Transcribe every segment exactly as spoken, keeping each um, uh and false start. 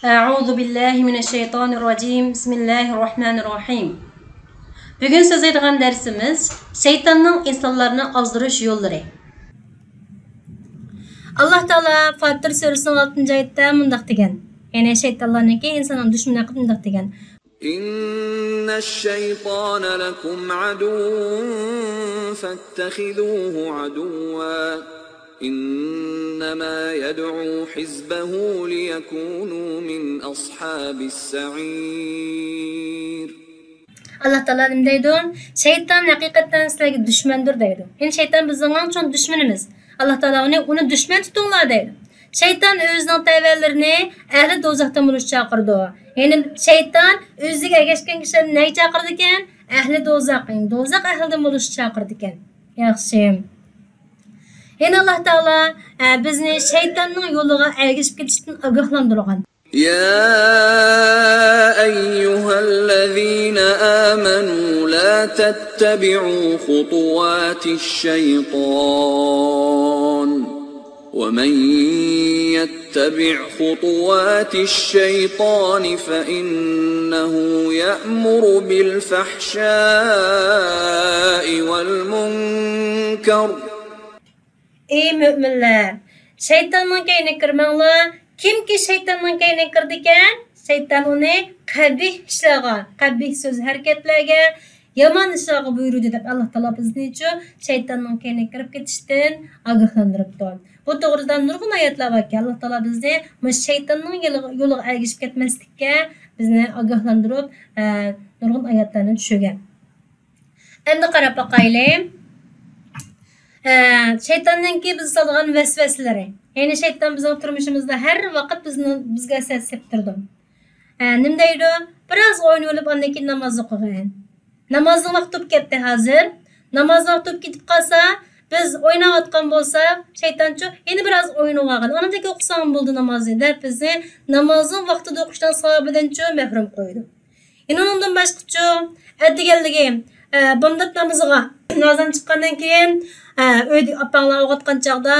أعوذ بالله من الشيطان الرجيم. بسم الله الرحمن الرحيم. بۈگۈن سۆزلەيدىغان دەرسىمىز شەيتاننىڭ ئىنسانلارنى ئازدۇرۇش يوللىرى. ئاللاھ تائالا فاتىر سۈرىسىنىڭ ئالتىنچى ئايەتتە مۇنداق دېگەن، يەنى شەيتانلارنىڭكى ئىنساننىڭ دۈشمىنى ھەققىدە مۇنداق دېگەن. إن الشيطان لكم عدو فاتخذوه عدوا إنما يدعو حزبه ليكونوا من أصحاب السعير. ئاللاھ تائالا نېمە دەيدۇ؟ شەيتان ھەقىقەتەن سىلەرگە دۈشمەندۇر دەيدۇ. يەنى شەيتان بىزنىڭ ئەڭ چوڭ دۈشمىنىمىز. ئاللاھ تائالا ئۇنى، ئۇنى دۈشمەن تۇتۇڭلار دەيدۇ. شەيتان ئۆزىنىڭ تەۋەلىرىنى ئەھلى دوزاختىن بولۇشقا چاقىرىدۇ. يەنى شەيتان ئۆزىگە ئەگەشكەن كىشىلەرنى نەگە چاقىرىدىكەن؟ ئەھلى دوزاخ، يەنى دوزاخ ئەھلىدىن بولۇشقا چاقىرىدىكەن. ياخشى. يەنە ئاللاھ تائالا، ئە، بىزنى شەيتاننىڭ يولىغا ئەگىشىپ كېتىشتىن ئاگاھلاندۇرغان. يا أيها الذين آمنوا لا تتبعوا خطوات الشيطان ومن يتبع خطوات الشيطان فإنه يأمر بالفحشاء والمنكر. ئەي مۆمىنلەر، شەيتاننىڭ كەينىگە كىرمەڭلار. كىمكى شەيتاننىڭ كەينىگە كىرىدىكەن، شەيتان ئۇنى قەبىھ ئىشلارغا، قەبىھ سۆز-ھەرىكەتلەرگە، يامان ئىشلارغا بۇيرۇيدۇ دەپ ئاللاھ تائالا بىزنى شۇ شەيتاننىڭ كەينىگە كىرىپ كېتىشتىن ئاگاھلاندۇرۇپتۇ. بۇ توغرىدا نۇرغۇن ئايەتلەر باركەن. ئاللاھ تائالا بىزنى مۇشۇ شەيتاننىڭ يولىغا، يولىغا ئەگىشىپ كەتمەسلىككە بىزنى ئاگاھلاندۇرۇپ، ئە، نۇرغۇن ئايەتلەرنى چۈشۈرگەن. ئەمدى قاراپ باقايلى. ئە، شەيتاننىڭكى بىزگە سالىدىغان ۋەسۋەسىلىرى. يەنى شەيتان بىزنىڭ تۇرمۇشىمىزدا ھەر ۋاقىت بىزنى، بىزگە ۋەسۋەسە سېلىپ تۇرىدۇ. ئە، نېمە دەيدۇ؟ بىراز ئوينىۋېلىپ، ئاندىن كېيىن ناماز ئوقۇغىن. نامازنىڭ ۋاقتى بولۇپ كەتتى ھازىر. نامازنىڭ ۋاقتى بولۇپ كېتىپ قالسا، بىز ئويناۋاتقان بولساق، شەيتانچۇ، يەنە بىراز ئوينىۋالغىن. ئاندىن كېيىن ئوقۇساڭ بولدى نامازنى، دەپ بىزنى نامازنىڭ ۋاقتىدا ئوقۇشنىڭ ساۋابىدىنچۇ مەھرۇم قويىدۇ. يەنە ئۇنىڭدىن باشقىچۇ، ئەتىگەنلىكى، ئە، بامدات نامىزىغا نامازدىن چىققاندىن كېيىن، ئە، ئۆيدە ئاپاڭلار ئويغاتقان چاغدا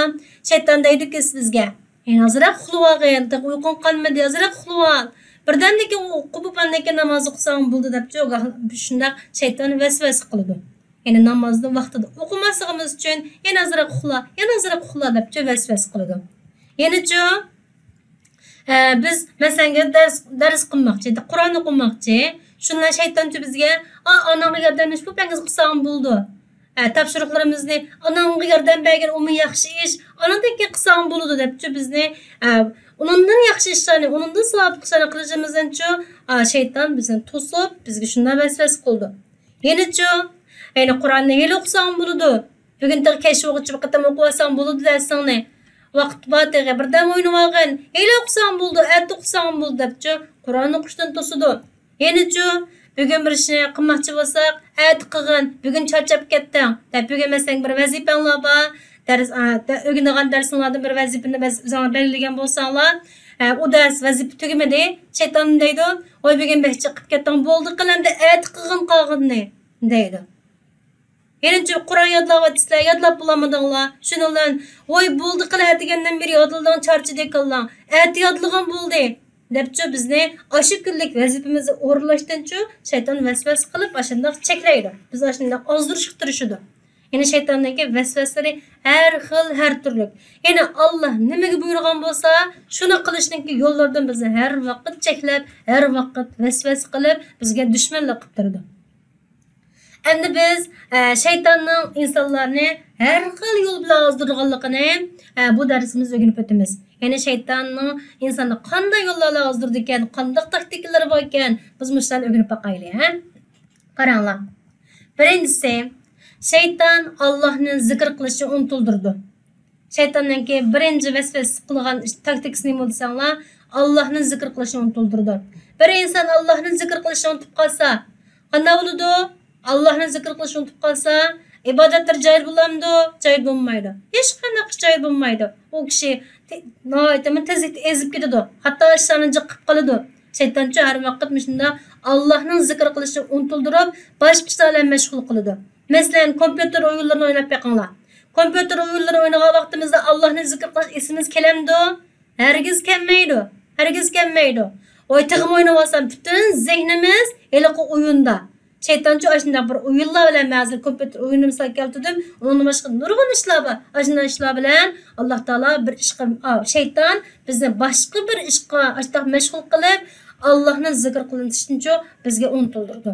شەيتان دەيدۇكى سىزگە، يەنە ئازراق ئۇخلىۋالغىن، تېخى ئۇيقۇڭ قانمىدى، ئازراق ئۇخلىۋال. بىردەمدىن كېيىن ئۇ قوپۇپ ئاندىن كېيىن ناماز ئوقۇساڭ بولدى دەپچۇ، شۇنداق شەيتان ۋەسۋەسە قىلىدۇ. يەنى نامازنى ۋاقتىدا ئوقۇماسلىقىمىز ئۈچۈن يەنە ئازراق ئۇخلا، يەنە ئازراق ئۇخلا دەپچۇ ۋەسۋەسە قىلىدۇ. يەنىچۇ، ئە، بىز، مەسىلەن، دەرس، دەرس قىلماقچى، قۇرئان ئوقۇماقچى. شۇندىلا شەيتانچۇ بىزگە، ئا، ئاناڭغا ياردەملىشىپ بۇ پەنگىز قىلساڭ بولىدۇ. ئە، تاپشۇرۇقلىرىمىزنى ئاناڭغا ياردەم بەرگىن، ئۇمۇ ياخشى ئىش. ئانىڭدىن كېيىن قىلساڭ بولىدۇ دەپچۇ بىزنى، ئە، ئۇنىڭدىن ياخشى ئىشلارنى، ئۇنىڭدىن ساۋابلىق ئىشلارنى قىلىشىمىزدىنچۇ، ئا، شەيتان بىزنى توسۇپ، بىزگە شۇنداق ۋەسۋەسە قىلىدۇ. يەنىچۇ، يەنى قۇرئاننى ھېلى ئوقۇساڭ بولىدۇ. بۈگۈن تېخى كەچ بولغۇچە بىر قېتىم ئوقۇۋالساڭ بولىدۇ دەرسىڭنى. ۋاقىت بار تېخى، بىردەم ئوينىۋالغىن. ھېلى ئوقۇساڭ بولىدۇ، ئەتە ئوقۇساڭ بولىدۇ دەپچۇ، قۇرئان ئوقۇشتىن توسىدۇ. يەنىچۇ، بۈگۈن بىر ئىشنى قىلماقچى بولساق، ئەتە قىلغىن، بۈگۈن چارچاپ كەتتىڭ دەپ، بۈگۈن مەسىلەن بىر ۋەزىپەڭلار بار، دەرس، ئە، دە-، ئۆگىنىدىغان دەرسىڭلاردىن بىر ۋەزىپىنى بەز-، ئۆزۈڭلار بەلگىلىگەن بولساڭلار، ئە، ئۇ دەرس، ۋەزىپە تۈگىمىدى، شەيتان دەيدۇ، ۋاي بۈگۈن بەك جىق قىلىپ كەتتىڭ، بولدى قىل ئەمدى، ئەتە قىلغىن قالغىنىنى دەيدۇ. يەنىچۇ قۇرئان يادلاۋاتىسىلەر، يادلاپ بولالمىدىڭلار. شۇنىڭ بىلەن، ۋاي بولدى قىل، ئەتىگەندىن بېرى يادلىدىڭ، چارچىدى كاللاڭ. ئەتە يادلىغىن بولدى دەپچۇ بىزنى ئاشۇ كۈنلۈك ۋەزىپىمىزنى ئورۇنلاشتىنچۇ شەيتان ۋەسۋەسە قىلىپ ئاشۇنداق چەكلەيدۇ. بىز ئاشۇنداق ئازدۇرۇشقا تىرىشىدۇ. يەنى شەيتاننىڭكى ۋەسۋەسىلىرى ھەر خىل، ھەر تۈرلۈك. يەنى ئاللا نېمىگە بۇيرۇغان بولسا، شۇنى قىلىشنىڭكى يوللىرىدىن بىزنى ھەر ۋاقىت چەكلەپ، ھەر ۋاقىت ۋەسۋەسە قىلىپ، بىزگە دۈشمەنلىك قىلىپ تۇرىدۇ. ئەمدى بىز، ئە، شەيتاننىڭ ئىنسانلارنى ھەر خىل يول بىلەن ئازدۇرىدىغانلىقىنى، ئە، بۇ دەرسىمىزدە ئۆگىنىپ ئۆتىمىز. يەنى شەيتاننىڭ ئىنساننى قانداق يوللار بىلەن ئازدۇرىدىكەن، قانداق تاكتىكىلىرى باركەن، بىز مۇشۇلارنى ئۆگىنىپ باقايلى، ھە؟ قاراڭلار. بىرىنچىسى، شەيتان ئاللاھنى زىكىر قىلىشنى ئۇنتۇلدۇرىدۇ. شەيتاننىڭكى بىرىنچى ۋەسۋەسە قىلغان ئىش، تاكتىكىسى نېمە بولدى دېسەڭلار، ئاللاھنى زىكىر قىلىشنى ئۇنتۇلدۇرىدۇ. بىر ئىنسان ئاللاھنى زىكىر قىلىشنى ئۇنتۇپ قالسا، قانداق بولىدۇ؟ ئاللاھنى زىكىر قىلىشنى ئۇنتۇپ قالسا، ئىبادەتلىرى جايىدا بولامدۇ؟ جايىدا بولمايدۇ. ھېچقانداق ئىش جايىدا بولمايدۇ. ئۇ كىشى تې-، ناھايىتى تېزلىكتە ئېزىپ كېتىدۇ. خاتا ئىشلارنى جىق قىلىپ قالىدۇ. شەيتانچۇ ھەر ۋاقىت مۇشۇنداق ئاللاھنىڭ زىكىر قىلىشىنى ئۇنتۇلدۇرۇپ، باشقا ئىشلار بىلەن مەشغۇل قىلىدۇ. مەسىلەن، كومپيۇتېر ئويۇنلىرىنى ئويناپ بېقىڭلار. كومپيۇتېر ئويۇنلىرى ئوينىغان ۋاقتىمىزدا ئاللاھنى زىكىر قىلىش ئېسىمىزگە كېلەمدۇ؟ ھەرگىز كەلمەيدۇ. ھەرگىز كەلمەيدۇ. ۋاي، تېخىمۇ ئوينىۋالسام، پۈتۈن زېھنىمىز ھېلىقى ئويۇندا. شەيتانچۇ ئاشۇنداق بىر ئويۇنلار بىلەن، مەن ھازىر كومپيۇتېر ئويۇنىنى مىسال كەلتۈردۈم. ئۇنىڭدىن باشقا نۇرغۇن ئىشلار بار. ئاشۇنداق ئىشلار بىلەن ئاللا تائالا بىر ئىشقا، ئا، شەيتان بىزنى باشقا بىر ئىشقا ئاشۇنداق مەشغۇل قىلىپ، ئاللانى زىكىر قىلىشتىنچۇ بىزگە ئۇنتۇلدۇرىدۇ.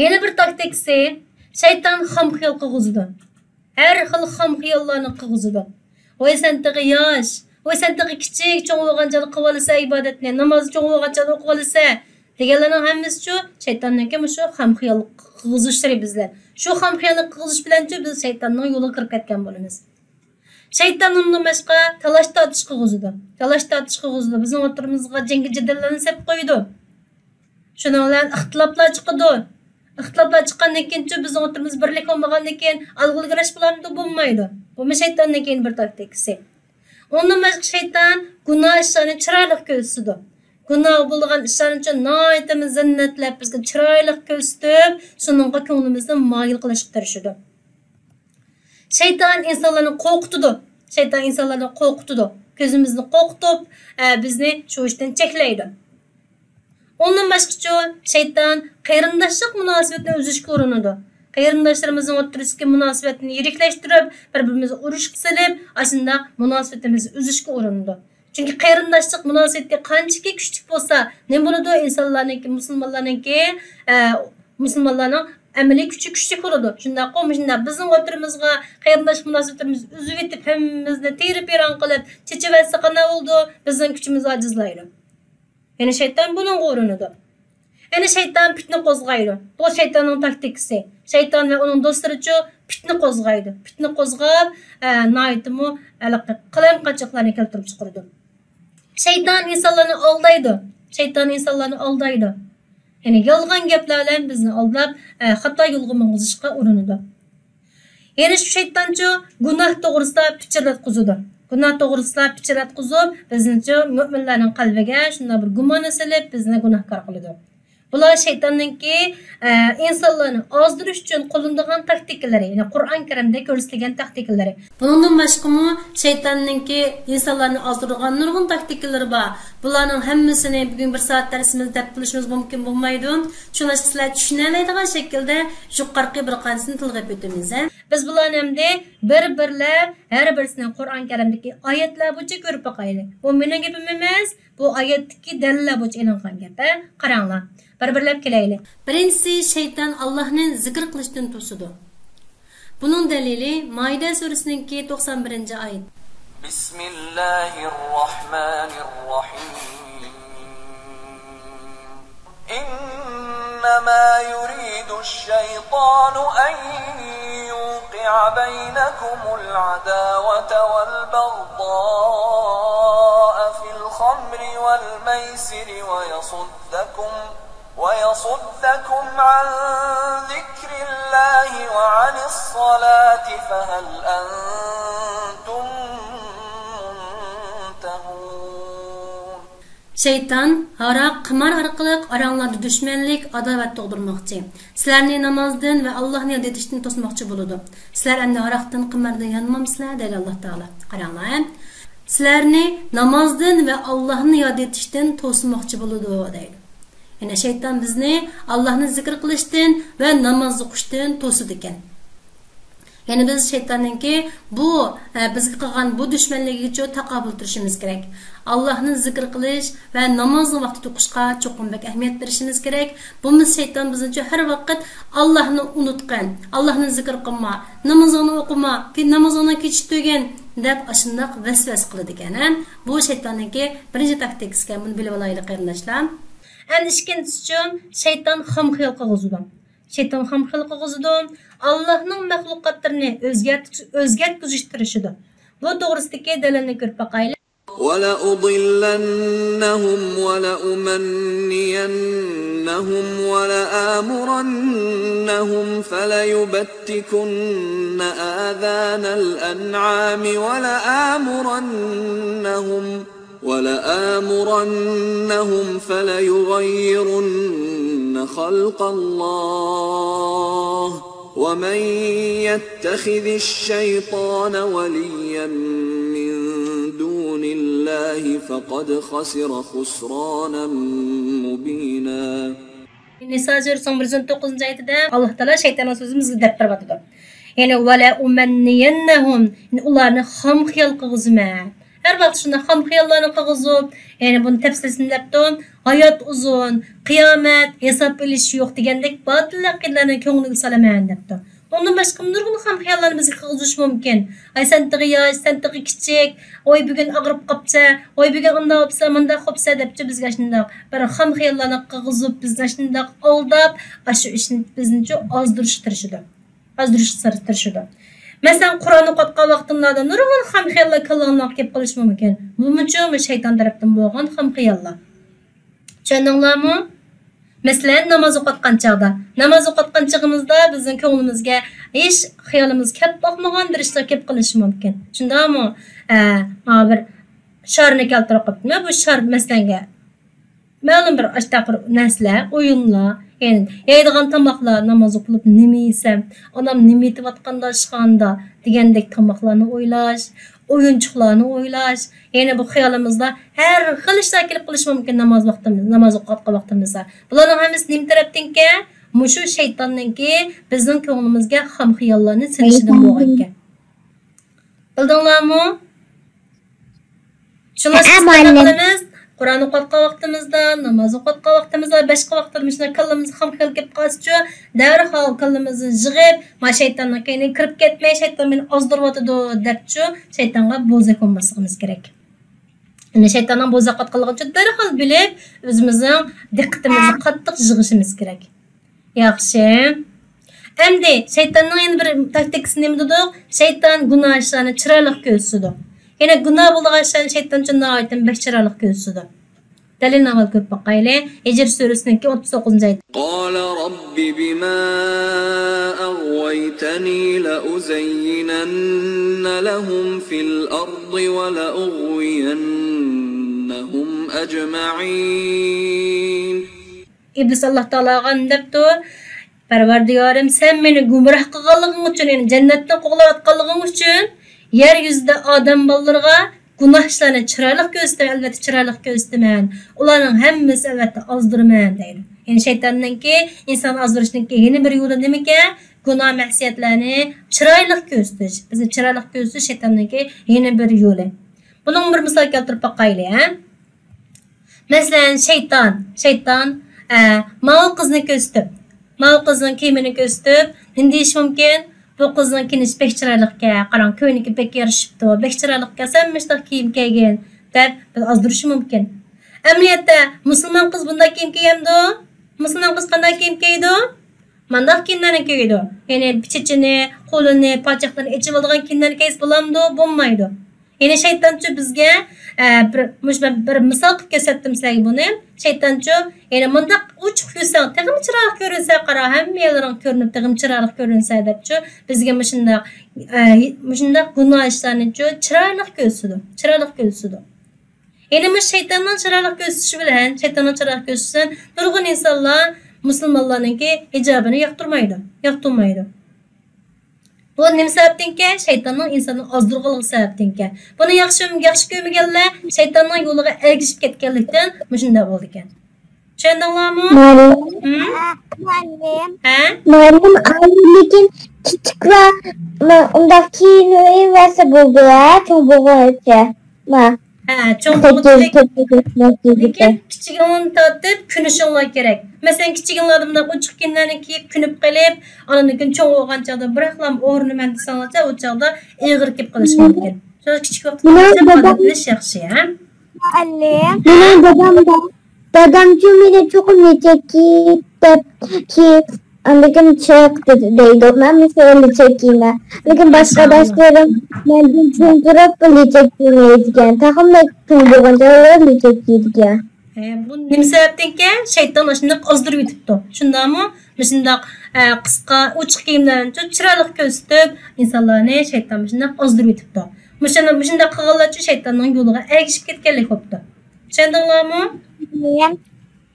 يەنە بىر تاكتىكىسى، شەيتان خام خىيال قىلغۇزىدۇ. ھەر خىل خام خىياللارنى قىلغۇزىدۇ. ۋاي سەن تېخى ياش، ۋاي سەن تېخى كىچىك، چوڭ بولغانچە قىلىۋالىسەن ئىبادەتنى، نامازنى چوڭ بولغانچە ئوقۇۋالىسەن دېگەنلەرنىڭ ھەممىسىچۇ شەيتاننىڭكى مۇشۇ خام خىيال قىلغۇزۇشلىرى بىزلەر. شۇ خام خىيالنى قىلغۇزۇش بىلەنچۇ بىز شەيتاننىڭ يولىغا كىرىپ كەتكەن بولىمىز. شەيتان ئۇنىڭدىن باشقا تالاش تارتىش قىلغۇزىدۇ. تالاش تارتىش قىلغۇزىدۇ. بىزنىڭ ئوتتۇرىمىزغا جەڭگى جېدەللەرنى سېلىپ قويىدۇ. شۇنىڭ بىلەن ئىختىلاپلار چىقىدۇ. ئىختىلاپلار چىققاندىن كېيىنچۇ بىزنىڭ ئوتتۇرىمىزدا بىرلىك بولمىغاندىن كېيىن ئالغا ئىلگىرىلەشكە بولامدۇ؟ بولمايدۇ. بۇمۇ شەيتاننىڭ كېيىن بىر تاكتىكىسى. ئۇنىڭدىن باشقا شەيتان گۇناھ ئىشلارنى چىرايلىق كۆرسىتىدۇ. گۇناھ بولىدىغان ئىشلارنىچۇ ناھايىتىمۇ زىننەتلەپ بىزگە چىرايلىق كۆرسىتىپ، شۇنىڭغا كۆڭلىمىزنى مايىل قىلىشقا تىرىشىدۇ. شەيتان ئىنسانلارنى قورقۇتىدۇ. شەيتان ئىنسانلارنى قورقۇتىدۇ. كۆزىمىزنى قورقۇتۇپ، ئە، بىزنى شۇ ئىشتىن چەكلەيدۇ. ئۇندىن باشقىچۇ، شەيتان قېرىنداشلىق مۇناسىۋىتىنى ئۈزۈشكە ئۇرۇنىدۇ. قېرىنداشلىرىمىزنىڭ ئوتتۇرىسىدىكى مۇناسىۋەتنى يىرىكلەشتۈرۈپ، بىر-بىرىمىزنى ئۇرۇشقا سېلىپ، ئاشۇنداق مۇناسىۋىتىمىزنى ئۈزۈشكە ئۇرۇنىدۇ. چۈنكى قېرىنداشلىق مۇناسىۋىتى قانچىكى كۈچلۈك بولسا، نېمە بولىدۇ؟ ئىنسانلارنىڭكى، مۇسۇلمانلارنىڭكى، ئە، مۇسۇلمانلارنىڭ ئەمەلىي كۈچى كۈچلۈك بولىدۇ. شۇنداققۇ؟ مۇشۇنداق بىزنىڭ ئوتتۇرىمىزغا قېرىنداشلىق مۇناسىۋىتىمىزنى ئۈزۈۋېتىپ، ھەممىمىزنى تېرە-پىراڭ قىلىپ، چېچىۋەتسە قانداق بولىدۇ؟ بىزنىڭ كۈچىمىز ئاجىزلايدۇ. يەنى شەيتان بۇنىڭغا ئۇرۇنىدۇ. يەنى شەيتان پىتنە قوزغايدۇ. بۇ شەيتاننىڭ تاكتىكىسى. شەيتان ۋە ئۇنىڭ دوستلىرىچۇ پىتنە قوزغايدۇ. پىتنە قوزغاپ، ئە، ناھايىتىمۇ ھېلىقى قالايمىقانچىلىقلارنى كەلتۈرۈپ چىقىرىدۇ. شەيتان ئىنسانلارنى ئالدايدۇ. شەيتان ئىنسانلارنى ئالدايدۇ. يەنى يالغان گەپلەر بىلەن بىزنى ئالداپ، ئە، خاتا يولغا ماڭغۇزۇشقا ئۇرۇنىدۇ. يەنە شۇ شەيتانچۇ گۇناھ توغرىسىدا پىچىرلاتقۇزىدۇ. گۇناھ توغرىسىدا پىچىرلاتقۇزۇپ، بىزنىچۇ مۆمىنلەرنىڭ قەلبىگە شۇنداق بىر گۇماننى سېلىپ، بىزنى گۇناھكار قىلىدۇ. بۇلار شەيتاننىڭكى، ئە، ئىنسانلارنى ئازدۇرۇش ئۈچۈن قوللىنىدىغان تاكتىكىلىرى، يەنى قۇرئان كەرىمدە كۆرسىتىلگەن تاكتىكىلىرى. بۇنىڭدىن باشقىمۇ شەيتاننىڭكى ئىنسانلارنى ئازدۇرىدىغان نۇرغۇن تاكتىكىلىرى بار. بۇلارنىڭ ھەممىسىنى بۈگۈن بىر سائەت دەرسىمىزدە دەپ بولۇشىمىز مۇمكىن بولمايدۇ. شۇڭلاشقا سىلەر چۈشىنەلەيدىغان شەكىلدە يۇقىرىقى بىر قانچىسىنى تىلغا ئېلىپ ئۆتىمىز. بىز بۇلارنى ئەمدى بىر-بىرلەپ ھەر بىرسىنى قۇرئان كەرىمدىكى ئايەتلەر بويىچە كۆرۈپ باقايلى. بۇ مېنىڭ گېپىم ئەمەس، بۇ ئايەتتىكى دەلىللەر بويىچە ئېلىنغان گەپ، ھە؟ قاراڭلار، بىر-بىرلەپ كېلەيلى. بىرىنچىسى، شەيتان ئاللاھنى زىكىر قىلىشتىن توسىدۇ. بۇنىڭ دەلىلى مائىدە سۈرىسىنىڭكى توقسان بىرىنچى ئايەت. بسم الله الرحمن الرحيم. إنما يريد الشيطان أن يوقع بينكم العداوة والبغضاء في الخمر والميسر ويصدكم، ويصدكم عن ذكر الله وعن الصلاة فهل أنتم منتهون. شەيتان ھاراق، قىمار ئارقىلىق ئاراڭلاردا دۈشمەنلىك، ئاداۋەت تۇغدۇرماقچى. سىلەرنى نامازدىن ۋە ئاللاھنى ياد ئېتىشتىن توسماقچى بولىدۇ. سىلەر ئەمدى ھاراقتىن، قىماردىن يانمامسىلەر؟ دەيدۇ ئاللاھ تائالا. قاراڭلار، ھە؟ سىلەرنى نامازدىن ۋە ئاللاھنى ياد ئېتىشتىن توسماقچى بولىدۇ، دەيدۇ. يەنى شەيتان بىزنى ئاللاھنى زىكىر قىلىشتىن ۋە ناماز ئوقۇشتىن توسىدىكەن. يەنى بىز شەيتاننىڭكى بۇ، ئە، بىزگە قىلغان بۇ دۈشمەنلىكىگىچۇ تاقابىل تۇرۇشىمىز كېرەك. ئاللاھنى زىكىر قىلىش ۋە نامازنى ۋاقتىدا ئوقۇشقا چوقۇم بەك ئەھمىيەت بېرىشىمىز كېرەك. بولمىسا شەيتان بىزنىچۇ ھەر ۋاقىت، «ئاللاھنى ئۇنتۇغىن، ئاللاھنى زىكىر قىلما، نامىزىڭنى ئوقۇما، كى-، نامىزىڭنى كېچىكتۈرگىن» دەپ ئاشۇنداق ۋەسۋەسە قىلىدىكەن، ھە؟ بۇ شەيتاننىڭكى بىرىنچى تاكتىكىسىكەن، بۇنى بىلىۋالايلى قېرىنداشلار. ئەنە ئىككىنچىسىچۇ، شەيتان خام خىيال قىلغۇزىدۇ. شەيتان خام خىيال قىلغۇزىدۇ. ئاللاھنىڭ مەخلۇقاتلىرىنى ئۆزگەرت-، ئۆزگەرتكۈزۈشكە تىرىشىدۇ. بۇ توغرىسىدىكى دەلىلنى كۆرۈپ باقايلى. ولأضلنهم ولأمنينهم ولآمرنهم فليبتكن آذان الأنعام ولآمرنهم ولآمرنهم فليغيرن خلق الله ومن يتخذ الشيطان وليا من دون الله الله فقد خسر خسرانا مبينا. نىسا سۈرىسىنىڭ بىر يۈز ئون توققۇزىنچى ئايىتىدە ئاللاھ تائالا شەيتاننىڭ سۆزىنى بىزگە دەپ بېرىۋاتىدۇ. يەنى، ۋەلەئۇمەننىيەننەھۇم، يەنى ئۇلارنى خام خىيال قىلغۇزىمەن. ھەر ۋاقىت شۇنداق خام خىياللارنى قىلغۇزۇپ، يەنى بۇنى تەپسىلىي دەپتۇ، ھايات ئۇزۇن، قىيامەت، ھېساب ئېلىش يوق دېگەندەك باتىل ئەقىدىلەرنى كۆڭلىگە سالىمەن دەپتۇ. ئۇندىن باشقا نۇرغۇن خام خىياللارنى بىزگە قىلغۇزۇشى مۇمكىن. ئاي، سەن تېخى ياش، سەن تېخى كىچىك، ئاي، بۈگۈن ئاغرىپ قاپسەن، ئاي، بۈگۈن ئۇنداق بوپسەن، مۇنداق بوپسەن دەپچۇ بىزگە شۇنداق بىر خام خىياللارنى قىلغۇزۇپ، بىزنى شۇنداق ئالداپ، ئاشۇ ئىشنى بىزنىچۇ ئازدۇرۇشقا تىرىشىدۇ. ئازدۇرۇشقا تىرىشىدۇ. مەسىلەن، قۇرئان ئوقۇۋاتقان ۋاقتىڭلاردا نۇرغۇن خام خىياللار كاللاڭلارغا كېلىپ قېلىشى مۇمكىن. بۇمۇچۇ مۇشۇ شەيتان تەرەپتىن بولغان خام خىياللار. چۈشەندىڭلارمۇ؟ مەسىلەن، ناماز ئوقۇۋاتقان چاغدا. ناماز ئوقۇۋاتقان چېغىمىزدا بىزنىڭ كۆڭلىمىزگە ھېچ خىيالىمىز كەپ باقمىغان بىر ئىشلار كېلىپ قېلىشى مۇمكىن. شۇنداقمۇ؟ ئە، مانا بىر شارنى كەلتۈرۈپ قويۇپتۇ. مەن بۇ شار مەسىلەنگە مەلۇم بىر ئاشتاق بىر نەرسىلەر، ئويۇنلار، يەنى يەيدىغان تاماقلار، ناماز ئوقۇلۇپ نېمە يېسەم، ئانام نېمە يېتىۋاتقاندا ئاشخانىدا دېگەندەك تاماقلارنى ئويلاش، ئويۇنچۇقلارنى ئويلاش، يەنى بۇ خىيالىمىزدا ھەر خىل ئىشلار كېلىپ قېلىشى مۇمكىن ناماز ۋاقتىمىز، ناماز ئوقۇۋاتقان ۋاقتىمىزدا. بۇلارنىڭ ھەممىسى نېمە تەرەپتىنكەن؟ مۇشۇ شەيتاننىڭكى بىزنىڭ كۆڭلىمىزگە خام خىياللارنى سېلىشىدىن بولغانىكەن. بىلدىڭلارمۇ؟ شۇڭلاشقا بىز قانداق قىلىمىز؟ قۇرئان ئوقۇۋاتقان ۋاقتىمىزدا، ناماز ئوقۇۋاتقان ۋاقتىمىزدا، باشقا ۋاقىتلاردا مۇشۇنداق كاللىمىزغا خام خىيال كېلىپ قالسىچۇ، دەرھال كاللىمىزنى يىغىپ، ما شەيتاننىڭ كەينىگە كىرىپ كەتمەي، شەيتان مېنى ئازدۇرۇۋاتىدۇ دەپچۇ، شەيتانغا بوزەك بولماسلىقىمىز كېرەك. يەنى شەيتاننىڭ بوزەك ئاتقانلىقىنى دەرھال بىلىپ، ئۆزىمىزنىڭ دىققىتىمىزنى قاتتىق يىغىشىمىز كېرەك. ياخشى. ئەمدى شەيتاننىڭ يەنە بىر تاكتىكىسى نېمە دېدۇق؟ شەيتان گۇناھ ئىشلارنى چىرايلىق كۆرسىتىدۇ. يەنە گۇناھ بولىدىغان ئىشلارنى شەيتان ئۈچۈن ناھايىتى بەك چىرايلىق كۆرسىتىدۇ. دەلىلنى ئاۋۋال كۆرۈپ باقايلى. ھىجر سۈرىسىنىڭكى ئوتتۇز توققۇزىنچى ئايىتى. قال رب بما أغويتني لأزينن لهم في الأرض ولأغوينهم أجمعين. ئىبلىس ئاللاھ تائالاغا نېمە دەپتۇ؟ پەرۋەردىگارىم، سەن مېنى گۇمراھ قىلغانلىقىڭ ئۈچۈن، يەنى جەننەتتىن قوغلاۋاتقانلىقىڭ ئۈچۈن، يەر يۈزىدە ئادەم بالىلىرىغا گۇناھ ئىشلارنى چىرايلىق كۆرسىتىمەن، ئەلۋەتتە چىرايلىق كۆرسىتىمەن. ئۇلارنىڭ ھەممىسى ئەلۋەتتە ئازدۇرىمەن دەيدۇ. يەنى شەيتاننىڭكى ئىنساننى ئازدۇرۇشنىڭكى يەنە بىر يولى نېمىكەن؟ گۇناھ مەسىيەتلەرنى چىرايلىق كۆرسىتىش. بىزنى چىرايلىق كۆرسىتىش شەيتاننىڭكى يەنە بىر يولى. بۇنىڭ بىر مىسال كەلتۈرۈپ باقايلى، ھە؟ مەسىلەن، شەيتان، شەيتان، ئە، ماۋۇ قىزنى كۆرسىتىپ، ماۋۇ قىزنىڭ كىيىمىنى كۆرسىتىپ، نېمە دېيىشى مۇمكىن؟ بۇ قىزنىڭ كىيىنىشى بەك چىرايلىقكەن، قاراڭ، كۆينىكى بەك يارىشىپتۇ، بەك چىرايلىقكەن، سەن مۇشۇنداق كىيىم كىيگىن، دەپ بىز ئازدۇرۇشى مۇمكىن. ئەمەلىيەتتە، مۇسۇلمان قىز بۇنداق كىيىم كىيەمدۇ؟ مۇسۇلمان قىز قانداق كىيىم كىيىدۇ؟ مانداق كىيىملەرنى كىيىدۇ. يەنى چېچىنى، قولىنى، پاچاقلىرىنى ئېچىۋالىدىغان كىيىملەرنى كىيسە بولامدۇ؟ بولمايدۇ. يەنى شەيتانچۇ بىزگە، ئە، بىر، مۇشۇ مەن بىر مىسال قىلىپ كۆرسەتتىم سىلەرگە بۇنى. شەيتانچۇ، يەنى مۇنداق ئوچۇق يۈرسەڭ، تېخىمۇ چىرايلىق كۆرۈنسە، قارا، ھەممە يەرلىرىڭ كۆرۈنۈپ، تېخىمۇ چىرايلىق كۆرۈنسە دەپچۇ، بىزگە مۇشۇنداق، ئە، مۇشۇنداق گۇناھ ئىشلارنىچۇ چىرايلىق كۆرسىتىدۇ، چىرايلىق كۆرسىتىدۇ. يەنى مۇشۇ شەيتاننىڭ چىرايلىق كۆرسىتىشى بىلەن، شەيتاننىڭ چىرايلىق كۆرسىتىشى بىلەن نۇرغۇن ئىنسانلار مۇسۇلمانلارنىڭكى ھىجابىنى ياقتۇرمايدۇ، ياقتۇرمايدۇ. بۇ نېمە سەۋەبتىنكەن؟ شەيتاننىڭ ئىنساننى ئازدۇرغانلىقى سەۋەبتىنكەن. بۇنى ياخشى، ياخشى كۆرمىگەنلەر شەيتاننىڭ يولىغا ئەگىشىپ كەتكەنلىكتىن مۇشۇنداق بولىدىكەن. چۈشەندىڭلارمۇ؟ مۇئەللىم. ھە؟ مۇئەللىم، ئاي، لېكىن كىچىكلەر، ما، ئۇنداق كىيىنىۋەرسە بولىدۇ، ھە، چوڭ بولغۇچە. ما. ھە، چوڭ بولغۇچە. لېكىن كىچىكىڭلاردىن تارتىپ كۆنۈشۈڭلار كېرەك. مەسىلەن، كىچىكىڭلاردا بۇنداق ئوچۇق كىيىملەرنى كىيىپ، كۆنۈپ قېلىپ، ئاندىن كېيىن چوڭ بولغان چاغدا بىراقلا ئورنىمەن دېسەڭلارچە، ئۇ چاغدا ئېغىر كېلىپ قېلىشى مۇمكىن. شۇڭا كىچىك ۋاقتىدا ئادەتلىنىش ياخشى، ھە؟ مۇئەللىم. مېنىڭ دادام بار. دادامچۇ مېنى چوقۇم يېتەككە دەپ كىي، ئاندىن كېيىن چىق دەيدۇ. مەن مۇشۇ يەرنى يېتەككە كىيىمەن. لېكىن باشقا ئاداشلىرىم مەندىن چوڭ تۇرۇپ يېتەككە كىيمەيدىكەن. تېخىمۇ چوڭ بولغاندا يېتەككە كىيىدىكەن. ئە، بۇ نېمە سەۋەبتىنكەن؟ شەيتان ئاشۇنداق ئازدۇرۇۋېتىپتۇ. شۇنداقمۇ؟ مۇشۇنداق، ئە، قىسقا، ئوچۇق كىيىملەرنى چىرايلىق كۆرسىتىپ، ئىنسانلارنى شەيتان مۇشۇنداق ئازدۇرۇۋېتىپتۇ. مۇشۇنداق، مۇشۇنداق قىلغانلارچۇ شەيتاننىڭ يولىغا ئەگىشىپ كەتكەنلىك بوپتۇ. چۈشەندىڭلارمۇ؟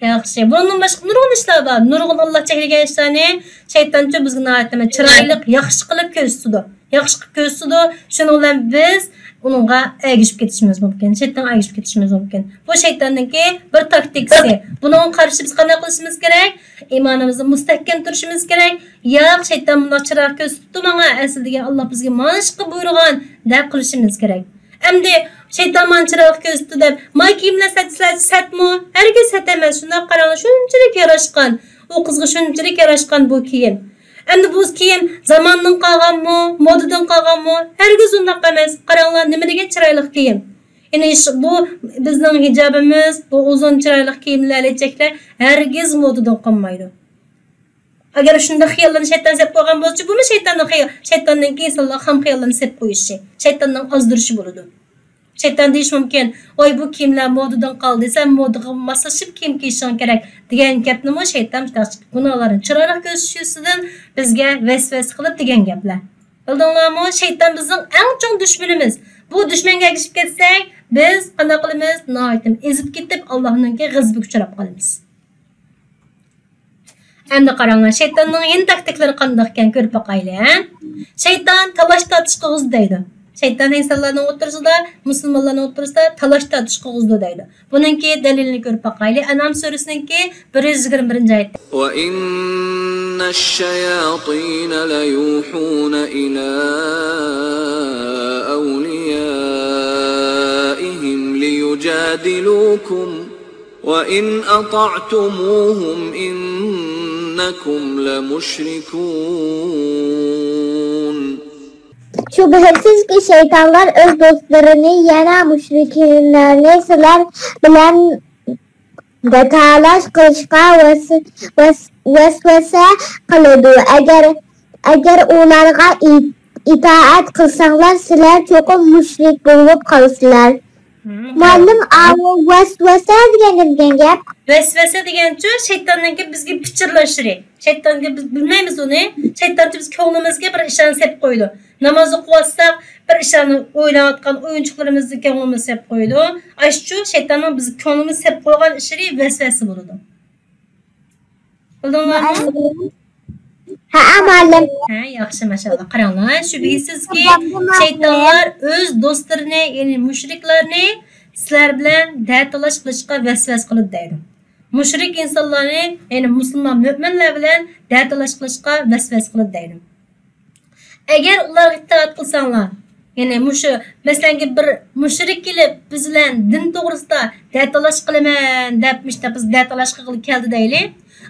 ياخشى. بۇنىڭدىن باشقا نۇرغۇن ئىشلار بار. نۇرغۇن ئاللا چەكلىگەن ئىشلارنى شەيتانچۇ بىزگە ناھايىتى چىرايلىق، ياخشى قىلىپ كۆرسىتىدۇ. ياخشى قىلىپ كۆرسىتىدۇ. شۇنىڭ بىلەن بىز ئۇنىڭغا ئەگىشىپ كېتىشىمىز مۇمكىن، شەيتانغا ئەگىشىپ كېتىشىمىز مۇمكىن. بۇ شەيتاننىڭكى بىر تاكتىكىسى. بۇنىڭغا قارشى بىز قانداق قىلىشىمىز كېرەك؟ ئىمانىمىزنى مۇستەھكەم تۇرۇشىمىز كېرەك. ياق، شەيتان بۇنداق چىراغ كۆرسىتىپتۇ ماڭا، ئەسلى دېگەن ئاللا بىزگە مانا شۇ بۇيرۇغان، دەپ قىلىشىمىز كېرەك. ئەمدى شەيتان ماڭا چىراغ كۆرسىتىپتۇ دەپ، مانا كىيىملەر سەت-، سەت-، سەتمۇ؟ ھەرگىز سەت ئەمەس. شۇنداق قاراڭلار، شۇنچىلىك ياراشقان. ئۇ قىزغا شۇنچىلىك ياراشقان بۇ كىيىم. ئەمدى بۇ كىيىم زاماندىن قالغانمۇ، مودىدىن قالغانمۇ؟ ھەرگىز ئۇنداق ئەمەس. قاراڭلار، نېمە دېگەن چىرايلىق كىيىم. يەنى ش-، بۇ بىزنىڭ ھىجابىمىز، بۇ ئۇزۇن چىرايلىق كىيىملەر، لەچەكلەر ھەرگىز مودىدىن قالمايدۇ. ئەگەر شۇنداق خىياللارنى شەيتان سېلىپ قويغان بولسىچۇ، بۇمۇ شەيتاننىڭ خىيال-، شەيتاننىڭكى ئىنسانلارغا خام خىياللارنى سېلىپ قويۇشى، شەيتاننىڭ ئازدۇرۇشى بولىدۇ. شەيتان دېيىشى مۇمكىن، ۋاي، بۇ كىيىملەر مودىدىن قالدى، سەن مودىغا ماسلىشىپ كىيىم كىيىشىڭ كېرەك، دېگەن گەپنىمۇ شەيتان مۇشۇنداق گۇناھلارنى چىرايلىق كۆرسىتىش يۈزىسىدىن بىزگە ۋەسۋەسە قىلىپ دېگەن گەپلەر. بىلدىڭلارمۇ؟ شەيتان بىزنىڭ ئەڭ چوڭ دۈشمىنىمىز. بۇ دۈشمەنگە ئەگىشىپ كەتسەك، بىز قانداق قىلىمىز؟ ناھايىتى ئېزىپ كېتىپ، ئاللاھنىڭكى غەزىپىگە ئۇچراپ قالىمىز. ئەمدى قاراڭلار، شەيتاننىڭ يەنە تاكتىكىلىرى قانداق ئىكەن، كۆرۈپ باقايلى، ھە؟ شەيتان تالاش تارتىش قىلغۇزىدۇ دەيدۇ. شەيتان ئىنسانلارنىڭ ئوتتۇرىسىدا، مۇسۇلمانلارنىڭ ئوتتۇرىسىدا تالاش تارتىش قىلغۇزىدۇ دەيدۇ. بۇنىڭكى دەلىلىنى كۆرۈپ باقايلى. ئەنئام سۈرىسىنىڭكى بىر يۈز يىگىرمە بىرىنچى ئايەتتە. وَإِنَّ الشَّيَاطِينَ لَيُوحُونَ إِلَىٰ أَوْلِيَائِهِمْ لِيُجَادِلُوكُمْ وَإِنْ أَطَعْتُمُوهُمْ إِنَّكُمْ لَمُشْرِكُونَ. شۈبھىسىزكى، شەيتانلار ئۆز دوستلىرىنى، يەنى مۇشرىكلارنى سىلەر بىلەن دەتالاش قىلىشقا ۋەس-، ۋەس-، ۋەسۋەسە قىلىدۇ. ئەگەر، ئەگەر ئۇلارغا ئىت-، ئىتائەت قىلساڭلار، سىلەر چوقۇم مۇشرىك بولۇپ قالىسىلەر. مۇئەللىم، ئاۋۇ ۋەسۋەسە دېگەن نېمە دېگەن گەپ؟ ۋەسۋەسە دېگەنچۇ، شەيتاننىڭكى بىزگە پىچىرلاشلىرى. شەيتاننى بىز بىلمەيمىز ئۇنى. شەيتانچۇ بىز كۆڭلىمىزگە بىر ئىشلارنى سېلىپ قويىدۇ. ناماز ئوقۇۋاتساق، بىر ئىشلارنى ئويلاۋاتقان ئويۇنچۇقلىرىمىزنى كۆڭلىمىزگە سېلىپ قويىدۇ. ئاشۇچۇ شەيتاننىڭ بىز كۆڭلىمىزگە سېلىپ قويغان ئىشلىرى ۋەسۋەسە بولىدۇ. بىلدىڭلارمۇ؟ ھەئە، مۇئەللىم. ھە، ياخشى، ماشائاللا. قاراڭلار، شۈبھىسىزكى، شەيتانلار ئۆز دوستلىرىنى، يەنى مۇشرىكلارنى سىلەر بىلەن دەتالاش قىلىشقا ۋەسۋەسە قىلىدۇ دەيدۇ. مۇشرىك ئىنسانلارنى، يەنى مۇسۇلمان مۆمىنلەر بىلەن دەتالاش قىلىشقا ۋەسۋەسە قىلىدۇ دەيدۇ. ئەگەر ئۇلارغا ئىتائەت قىلساڭلار، يەنى مۇشۇ، مەسىلەنكى، بىر مۇشرىك كېلىپ بىز بىلەن دىن توغرىسىدا دەتالاش قىلىمەن دەپ، مۇشۇنداق بىز دەتالاش قىلغىلى كەلدى دەيلى.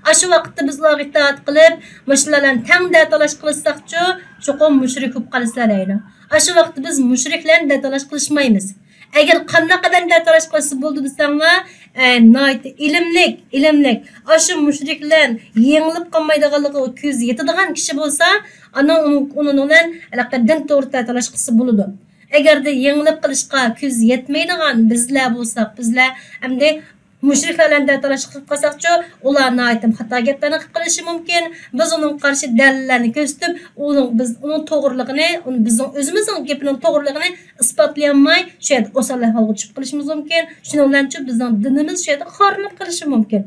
ئاشۇ ۋاقىتتا بىز ئۇلارغا ئىتائەت قىلىپ، مۇشۇلار بىلەن تەڭ دەتالاش قىلىشساقچۇ، چوقۇم مۇشرىك بولۇپ قالىسىلەر دەيدۇ. ئاشۇ ۋاقىتتا بىز مۇشرىك بىلەن دەتالاش قىلىشمايمىز. ئەگەر قانداق ئادەم دەتالاش قىلسا بولىدۇ دېسەڭلار، ئە، ناھايىتى ئىلىملىك، ئىلىملىك، ئاشۇ مۇشرىكلەر يېڭىلىپ قالمايدىغانلىقىغا كۆزى يېتىدىغان كىشى بولسا، ئانا ئۇنىڭ، ئۇنىڭ بىلەن ھېلىقى دىن توغرىسىدا دەتالاش قىلسا بولىدۇ. ئەگەردە يېڭىلىپ قېلىشقا كۆزى يەتمەيدىغان بىزلەر بولساق، بىزلەر ئەمدى مۇشرىكلار بىلەن دەتالاش قىلىپ قالساقچۇ، ئۇلار ناھايىتى خاتا گەپلەرنى قىلىپ قېلىشى مۇمكىن. بىز ئۇنىڭغا قارشى دەلىللەرنى كۆرسىتىپ، ئۇنىڭ، بىز ئۇنىڭ توغرىلىقىنى، ئۇنى بىزنىڭ ئۆزىمىزنىڭ گېپىنىڭ توغرىلىقىنى ئىسپاتلىيالماي، شۇ يەردە ئوسال ئەھۋالغا چۈشۈپ قېلىشىمىز مۇمكىن. شۇنىڭ بىلەن شۇ بىزنىڭ دىنىمىز شۇ يەردە خارلىنىپ قېلىشى مۇمكىن.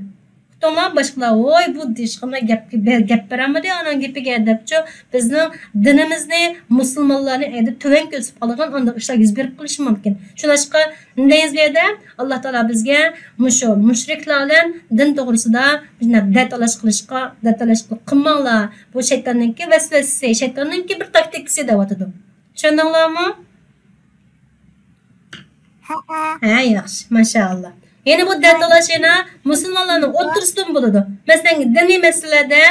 ئۇقتۇڭلار، باشقىلار، ۋوي، بۇ ھېچقانداق گەپ، گەپ بېرەلمىدى ئانىڭ گېپىگە دەپچۇ، بىزنىڭ دىنىمىزنى، مۇسۇلمانلارنى ئەيدىپ تۆۋەن كۆرسىتىپ قالىدىغان ئانداق ئىشلار يۈز بېرىپ قېلىشى مۇمكىن. شۇڭلاشقا، نېمە دەيمىز بۇ يەردە؟ ئاللا تائالا بىزگە مۇشۇ مۇشرىكلار بىلەن دىن توغرىسىدا مۇشۇنداق دەتالاش قىلىشقا، دەتالاش قىلماڭلار. بۇ شەيتاننىڭكى ۋەسۋەسىسى، شەيتاننىڭكى بىر تاكتىكىسى دەۋاتىدۇ. چۈشەندىڭلارمۇ؟ ھەئە. ھە، ياخشى، ماشائاللا. يەنى بۇ دەتالاش يەنە مۇسۇلمانلارنىڭ ئوتتۇرىسىدىمۇ بولىدۇ. مەسىلەن، دىنىي مەسىلىلەردە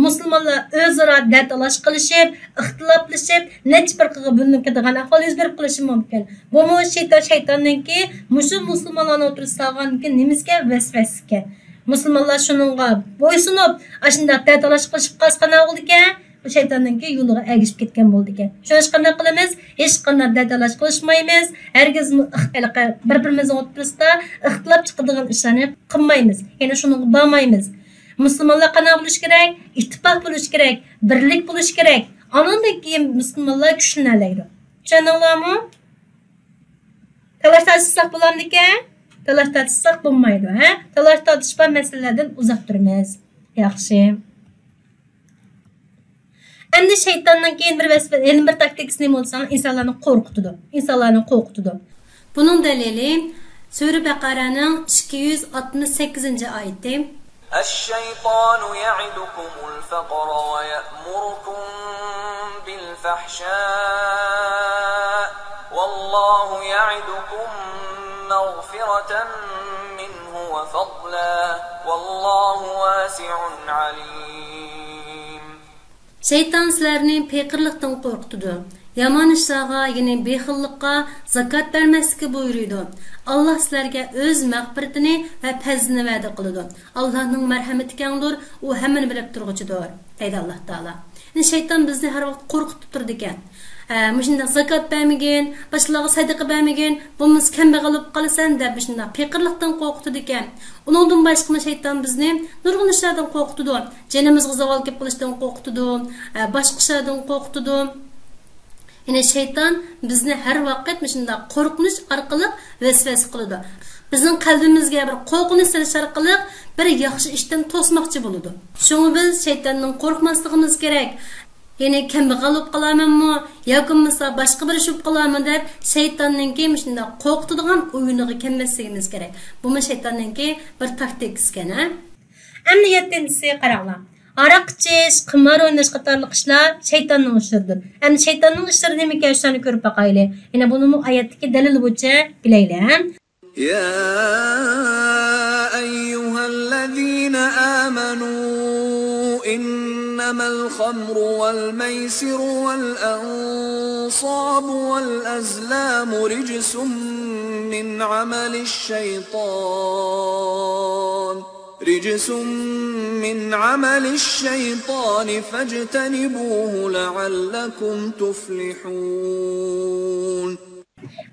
مۇسۇلمانلار ئۆزئارا دەتالاش قىلىشىپ، ئىختىلاپلىشىپ، نەچچە پىرقىگە بۆلۈنۈپ كېتىدىغان ئەھۋال يۈز بېرىپ قېلىشى مۇمكىن. بۇمۇ شەيتان، شەيتاننىڭكى مۇشۇ مۇسۇلمانلارنىڭ ئوتتۇرىسىدا سالغانكى نېمىسىكەن؟ ۋەسۋەسىكەن. مۇسۇلمانلار شۇنىڭغا بويسۇنۇپ، ئاشۇنداق دەتالاش قىلىشىپ قالسا قانداق بولىدىكەن؟ بۇ شەيتاننىڭكى يولىغا ئەگىشىپ كەتكەن بولىدىكەن. شۇڭلاشقا قانداق قىلىمىز؟ ھېچقانداق دەتالاش قىلىشمايمىز. ھەرگىزمۇ ئىخ-، ھېلىقى بىر-بىرىمىزنىڭ ئوتتۇرىسىدا ئىختىلاپ چىقىدىغان ئىشلارنى قىلمايمىز. يەنى شۇنىڭغا بارمايمىز. مۇسۇلمانلار قانداق بولۇشى كېرەك؟ ئىتتىپاق بولۇشى كېرەك، بىرلىك بولۇشى كېرەك. ئانىڭدىن كېيىن مۇسۇلمانلار كۈچلىنەلەيدۇ. چۈشەندىڭلارمۇ؟ تالاش تارتىشساق بولامدىكەن؟ تالاش تارتىشساق بولمايدۇ، ھە؟ تالاش تارتىش بار مەسىلىلەردىن ئۇزاق تۇرىمىز. ياخشى. ئەمدى شەيتاننىڭ كېيىن بىر ۋەسپە، يەنە بىر تاكتىكىسى نېمە بولسا، ئىنسانلارنى قورقۇتىدۇ. ئىنسانلارنى قورقۇتىدۇ. بۇنىڭ دەلىلى سۈرە بەقەرەنىڭ ئىككى يۈز ئاتمىش سەككىزىنچى ئايىتى. الشيطان يعدكم الفقر ويأمركم بالفحشاء والله يعدكم مغفرة منه وفضلا والله واسع عليم. شەيتان سىلەرنى پېقىرلىقتىن قورقۇتىدۇ، يامان ئىشلارغا، يەنى بېخىللىققا، زاكات بەرمەسلىككە بۇيرۇيدۇ. ئاللا سىلەرگە ئۆز مەغپىرىتىنى ۋە پەزلىنى ۋەدە قىلىدۇ. ئاللانىڭ مەرھەمىتى كەڭدۇر، ئۇ ھەممىنى بىلىپ تۇرغۇچىدۇر، دەيدۇ ئاللا تائالا. يەنى شەيتان بىزنى ھەر ۋاقىت قورقۇتۇپ تۇرىدىكەن. ئە، مۇشۇنداق زاكات بەرمىگىن، باشقىلارغا سەدىقە بەرمىگىن، بولمىسا كەمبەغەل بولۇپ قالىسەن دەپ مۇشۇنداق پېقىرلىقتىن قورقۇتىدىكەن. ئۇنىڭدىن باشقىمۇ شەيتان بىزنى نۇرغۇن ئىشلاردىن قورقۇتىدۇ. جېنىمىزغا زاۋال كېلىپ قېلىشتىن قورقۇتىدۇ، ئە، باشقا ئىشلاردىن قورقۇتىدۇ. يەنى شەيتان بىزنى ھەر ۋاقىت مۇشۇنداق قورقۇنچ ئارقىلىق ۋەسۋەسە قىلىدۇ. بىزنىڭ قەلبىمىزگە بىر قورقۇنچ سېلىش ئارقىلىق بىر ياخشى ئىشتىن توسماقچى بولىدۇ. شۇڭا بىز شەيتاندىن قورقماسلىقىمىز كېرەك. يەنى كەمبەغەل بولۇپ قالارمەنمۇ ياكى بولمىسا باشقا بىر ئىش بولۇپ قالارمۇ دەپ شەيتاننىڭكى مۇشۇنداق قورقۇتىدىغان ئويۇنىغا كەلمەسلىكىمىز كېرەك. بۇمۇ شەيتاننىڭكى بىر تاكتىكىسىكەن، ھە؟ ئەمدى يەتتىنچىسى قاراڭلار. ھاراق ئىچىش، قىمار ئويناش قاتارلىق ئىشلار شەيتاننىڭ ئىشلىرىدۇر. ئەمدى شەيتاننىڭ ئىشلىرى نېمىكەن، شۇلارنى كۆرۈپ باقايلى. يەنە بۇنىمۇ ئايەتتىكى دەلىل بويىچە بىلەيلى، ھە؟ يا أيها الذين آمنوا إنما الخمر والميسر والأنصاب والأزلام رجس من عمل الشيطان رجس من عمل الشيطان فاجتنبوه لعلكم تفلحون.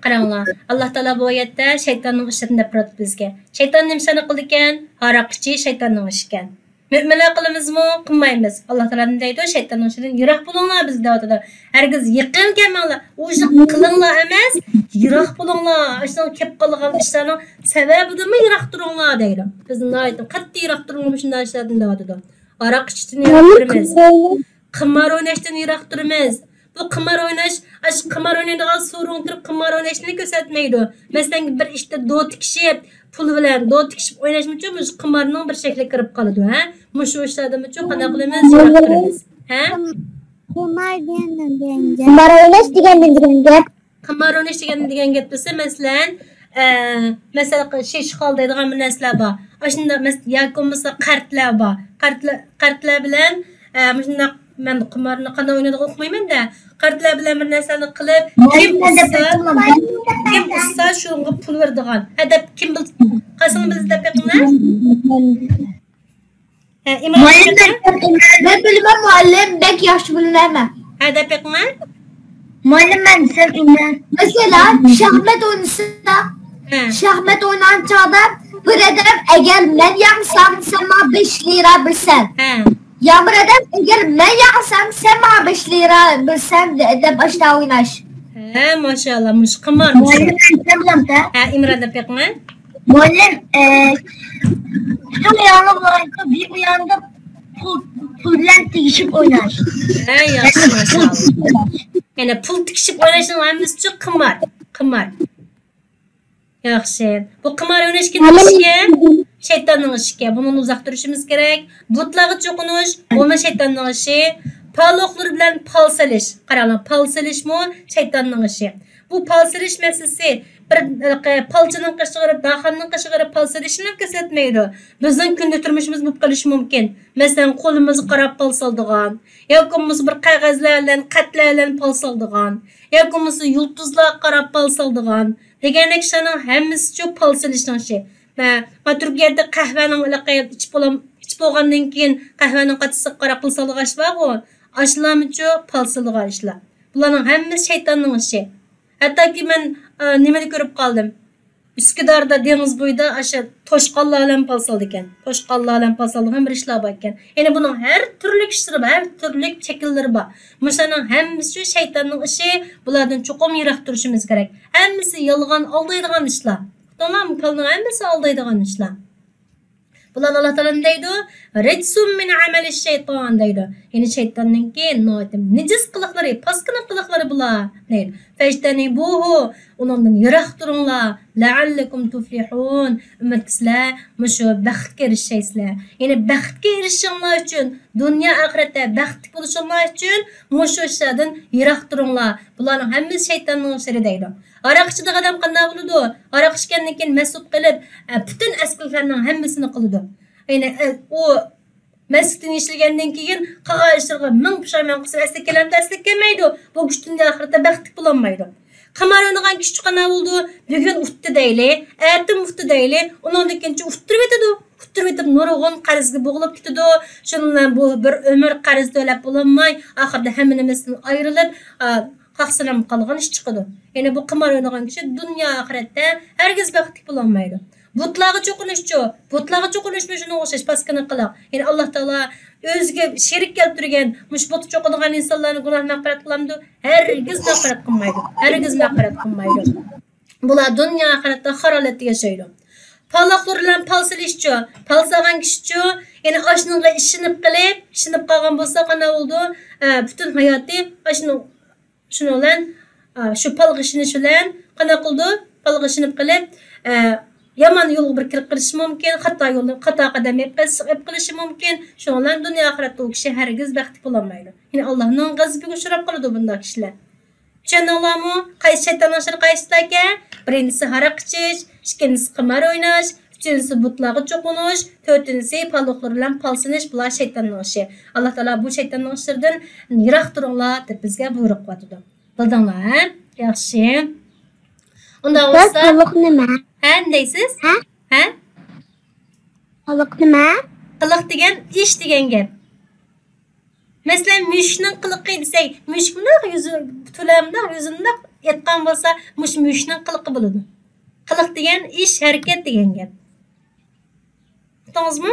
قاراڭلار، ئاللا تائالا بۇ ئايەتتە شەيتاننىڭ ئىشلىرىنى دەپ بېرىۋاتىدۇ بىزگە. شەيتان نېمە ئىشلارنى قىلىدىكەن؟ ھاراق ئىچىش شەيتاننىڭ ئىشىكەن. مۆمىنلەر قىلىمىزمۇ؟ قىلمايمىز. ئاللا تائالا نېمە دەيدۇ؟ شەيتاننىڭ ئىشىدىن يىراق بولۇڭلار بىزگە دەۋاتىدۇ. ھەرگىز يېقىن كەلمەڭلار. ئۇ ئىشنى قىلىڭلار ئەمەس، يىراق بولۇڭلار. ئاشۇنىڭ كېلىپ قالغان ئىشلارنىڭ سەۋەبىدىنمۇ يىراق تۇرۇڭلار دەيدۇ. بىزنى ناھايىتى قەتئىي يىراق تۇرۇڭلار مۇشۇنداق ئىشلاردىن دەۋاتىدۇ. ھاراق ئىچىشتىن يىراق تۇرىمىز. قىمار ئويناشتىن يىراق تۇرىمىز. بۇ قىمار ئويناش، ئاشۇ قىمار ئوينايدىغان سورۇنغا كىرىپ قىمار ئويناشنى كۆرسەتمەيدۇ. مەسىلەن، بىر ئىشتا دوتا تىكىشىپ، پۇل بىلەن دوتا تىكىشىپ ئويناشمۇچۇ، مۇشۇ قىمارنىڭ بىر شەكلىگە كىرىپ قالىدۇ، ھە؟ مۇشۇ ئىشلاردىنمۇچۇ قانداق قىلىمىز؟ يىراق تۇرىمىز، ھە؟ قىمار دېگەن نېمە دېگەن گەپ؟ قىمار ئويناش دېگەن نېمە دېگەن گەپ؟ قىمار ئويناش دېگەن نېمە دېگەن گەپ دېسە، مەسىلەن، ئە، مەسىلەن، شېشە خال دەيدىغان بىر نەرسىلەر بار. ئاشۇنداق مەس-، ياكى بولمىسا قەرتلەر بار. قەرتلە-، قەرتلەر بىلەن، ئە، مۇشۇنداق، مەن قىمارنى قانداق ئوينايدىغان ئۇقمايمەن-دە. قەرتلەر بىلەن بىر نەرسىلەرنى قىلىپ، كىم ئۇتسا، كىم ئۇتسا شۇنىڭغا پۇل بېرىدىغان. ھە، دەپ كىم بىل-، قايسىڭلار بىلىسىز دەپ بېقىڭلار. ھە، ئىمران مۇئەللىم، دەپ بېقىڭ. مەن بىلىمەن، مۇئەللىم، بەك ياخشى بىلىمەن. ھە، دەپ بېقىڭلار. مۇئەللىم، مەن دېسەم ئىمران. مەسىلەن، شاھمات ئوينىسا، ھە. شاھمات ئوينىغان چاغدا بىر ئادەم، «ئەگەر مەن يەڭسەم، سەن ماڭا بەش لىرا بېرىسەن.» ھە. يەنە بىر ئادەم، «ئەگەر مەن يەڭسەم، سەن ماڭا بەش لىرا بېرىسەن» دە-، دەپ ئاشتا ئويناش. ھە، ماشائاللا، مۇشۇ قىمار، مۇشۇ. مۇئەللىم، مەن دېسەم بولامدۇ؟ ھە، ئىمران دەپ بېقىڭە. مۇئەللىم، ئە، پۇل ياڭلىق بولغاچقا، بىر ياندا پۇل، پۇل بىلەن تېگىشىپ ئويناش. ھە، ياخشى، ماشائاللا. يەنى پۇل تىكىشىپ ئويناشنىڭ ھەممىسىچۇ قىمار، قىمار. ياخشى. بۇ قىمار ئويناش كىمنىڭ ئىشىكەن؟ شەيتاننىڭ ئىشىكەن. بۇنىڭدىن ئۇزاق تۇرۇشىمىز كېرەك. بۇتلارغا چوقۇنۇش، بۇمۇ شەيتاننىڭ ئىشى. پالۇقلىرى بىلەن پال سېلىش. قاراڭلار، پال سېلىشمۇ شەيتاننىڭ ئىشى. بۇ پال سېلىش مەسىلىسى بىر، ئە، پالچىنىڭ قېشىغا بېرىپ، داھاننىڭ قېشىغا بېرىپ پال سېلىشنى كۆرسەتمەيدۇ. بىزنىڭ كۈندە تۇرمۇشىمىز بولۇپ قېلىشى مۇمكىن. مەسىلەن، قولىمىزغا قاراپ پال سالىدىغان، ياكى بولمىسا بىر قەغەزلەر بىلەن، خەتلەر بىلەن پال سالىدىغان، ياكى بولمىسا يۇلتۇزلارغا قاراپ پال سالىدىغان دېگەندەك ئىشلارنىڭ ھەممىسىچۇ پال سېلىشنىڭ ئىشى. مە-، ما تۈركىيەدە قەھۋەنىڭ ھېلىقى ئىچىپ بولام-، ئىچىپ بولغاندىن كېيىن قەھۋەنىڭ قاچىسىغا قاراپ پال سالىدىغان ئىش بارغۇ، ئاشۇلارمۇچۇ پال سالىدىغان ئىشلار. بۇلارنىڭ ھەممىسى شەيتاننىڭ ئىشى. ھەتتاكى مەن، ئا، نېمىنى كۆرۈپ قالدىم. ئۈسكۈداردا دېڭىز بويىدا ئاشۇ توشقانلار بىلەن پال سالىدىكەن. توشقانلار بىلەن پال سالىدىغان بىر ئىشلار بار ئىكەن. يەنى بۇنىڭ ھەر تۈرلۈك ئىشلىرى بار، ھەر تۈرلۈك شەكىللىرى بار. مۇشۇلارنىڭ ھەممىسى شۇ شەيتاننىڭ ئىشى، بۇلاردىن چوقۇم يىراق تۇرۇشىمىز كېرەك. ھەممىسى يالغان، ئالدايدىغان ئىشلار. ئۇقتۇڭلارمۇ؟ پالنىڭ ھەممىسى ئالدايدىغان ئىشلار. بۇلارنى ئاللا تائالا نېمە دەيدۇ؟ رىجسۇم مىن ئەمەلى شەيتان دەيدۇ. يەنى شەيتاننىڭكى ناھايىتى نىجىس قىلىقلىرى، پاسكىنا قىلىقلىرى بۇلار دەيدۇ. فەجتەنىبۇھۇ، ئۇنىڭدىن يىراق تۇرۇڭلار. لەئەللىكۇم تۇفلىھۇن، ئۈمىدكى سىلەر مۇشۇ بەختكە ئېرىشەيسىلەر. يەنى بەختكە ئېرىشىشىڭلار ئۈچۈن، دۇنيا ئاخىرەتتە بەختلىك بولۇشۇڭلار ئۈچۈن مۇشۇ ئىشلاردىن يىراق تۇرۇڭلار. بۇلارنىڭ ھەممىسى شەيتاننىڭ ئىشلىرى دەيدۇ. ھاراق ئىچىدىغان ئادەم قانداق بولىدۇ؟ ھاراق ئىچكەندىن كېيىن مەست بولۇپ قېلىپ، ئە، پۈتۈن ئەسكىلىكلەرنىڭ ھەممىسىنى قىلىدۇ. يەنى، ئە، ئۇ مەستلىكتىن يېشىلگەندىن كېيىن قىلغان ئىشلىرىغا مىڭ پۇشايمان قىلسا، ئەسلىگە كېلەمدۇ؟ ئەسلىگە كەلمەيدۇ. بۇ كۈچتىن ئاخىرەتتە بەختلىك بولالمايدۇ. قىمار ئوينىغان كىشى قانداق بولىدۇ؟ بۈگۈن ئۇتتى دەيلى، ئەتە ئۇتتى دەيلى، ئۇنىڭدىن كېيىنچە ئۇتتۇرۇۋېتىدۇ. ئۇتتۇرۇۋېتىپ نۇرغۇن قەرزگە بوغۇلۇپ كېتىدۇ. شۇنىڭ بىلەن بۇ بىر ئۆمۈر قەرز تۆلەپ بولالماي، ئاخىرىدا ھەممە نېمىسىدىن ئايرىلىپ، ئا، قاقسىلىنىپ قالغان ئىش چىقىدۇ. يەنى بۇ قىمار ئوينىغان كىشى دۇنيا ئاخىرەتتە ھەرگىز بەختلىك بولالمايدۇ. بۇتلارغا چوقۇنۇشچۇ؟ بۇتلارغا چوقۇنۇشمۇ شۇنىڭغا ئوخشاش پاسكىنا قىلىق. يەنى ئاللا تائالا ئۆزىگە شېرىك كەلتۈرگەن مۇشۇ بۇتقا چوقۇنىدىغان ئىنسانلارنى گۇناھ مەغپىرەت قىلامدۇ؟ ھەرگىز مەغپىرەت قىلمايدۇ. ھەرگىز مەغپىرەت قىلمايدۇ. بۇلار دۇنيا ئاخىرەتتە خار ھالەتتە ياشايدۇ. پالىخور بىلەن پال سېلىشچۇ؟ پال سالغان كىشىچۇ؟ يەنى ئاشۇنىڭغا ئىشىنىپ قېلىپ، ئىشىنىپ قالغان بولسا قانداق بولىدۇ؟ ئە، پۈتۈن ھاياتى ئاشۇنىڭ، شۇنىڭ بىلەن، ئا، شۇ پالغا ئىشىنىش بىلەن قانداق قىلىدۇ؟ پالغا ئىشىنىپ قېلىپ، ئە، يامان يولغا بىر كىرىپ قېلىشى مۇمكىن، خاتا يولنى، خاتا قەدەم ئېلىپ قېلىش-، ئېلىپ قېلىشى مۇمكىن. شۇنىڭ بىلەن دۇنيا ئاخىرەتتە ئۇ كىشى ھەرگىز بەختلىك بولالمايدۇ. يەنى ئاللانىڭ غەزىپىگە ئۇچراپ قالىدۇ بۇنداق كىشىلەر. چۈشەندىڭلارمۇ؟ قايسى شەيتاننىڭ ئىشلىرى قايسىلاركەن؟ بىرىنچىسى ھاراق ئىچىش، ئىككىنچىسى قىمار ئويناش، ئۈچىنچىسى بۇتلارغا چوقۇنۇش، تۆتىنچىسى پالىخور بىلەن پال سېلىش، بۇلار شەيتاننىڭ ئىشى. ئاللا تائالا بۇ شەيتاننىڭ ئىشلىرىدىن يىراق تۇرۇڭلار دەپ بىزگە بۇيرۇق قىلىۋاتىدۇ. بىلدىڭلار، ھە؟ ياخشى. ئۇنداق بولسا، پالىخ نېمە؟ ھە، نېمە دەيسىز؟ ھە؟ ھە؟ پالىخ نېمە؟ پالىخ دېگەن ئىش دېگەن گەپ. مەسىلەن، مۈشۈكنىڭ قىلىقى دېسەك، مۈشۈك مۇنداق يۈزى، تۆلە مۇنداق يۈزىنى مۇنداق ئېتقان بولسا، مۇشۇ مۈشۈكنىڭ قىلىقى بولىدۇ. قىلىق دېگەن ئىش، ھەرىكەت دېگەن گەپ. ئۇقتىڭىزمۇ؟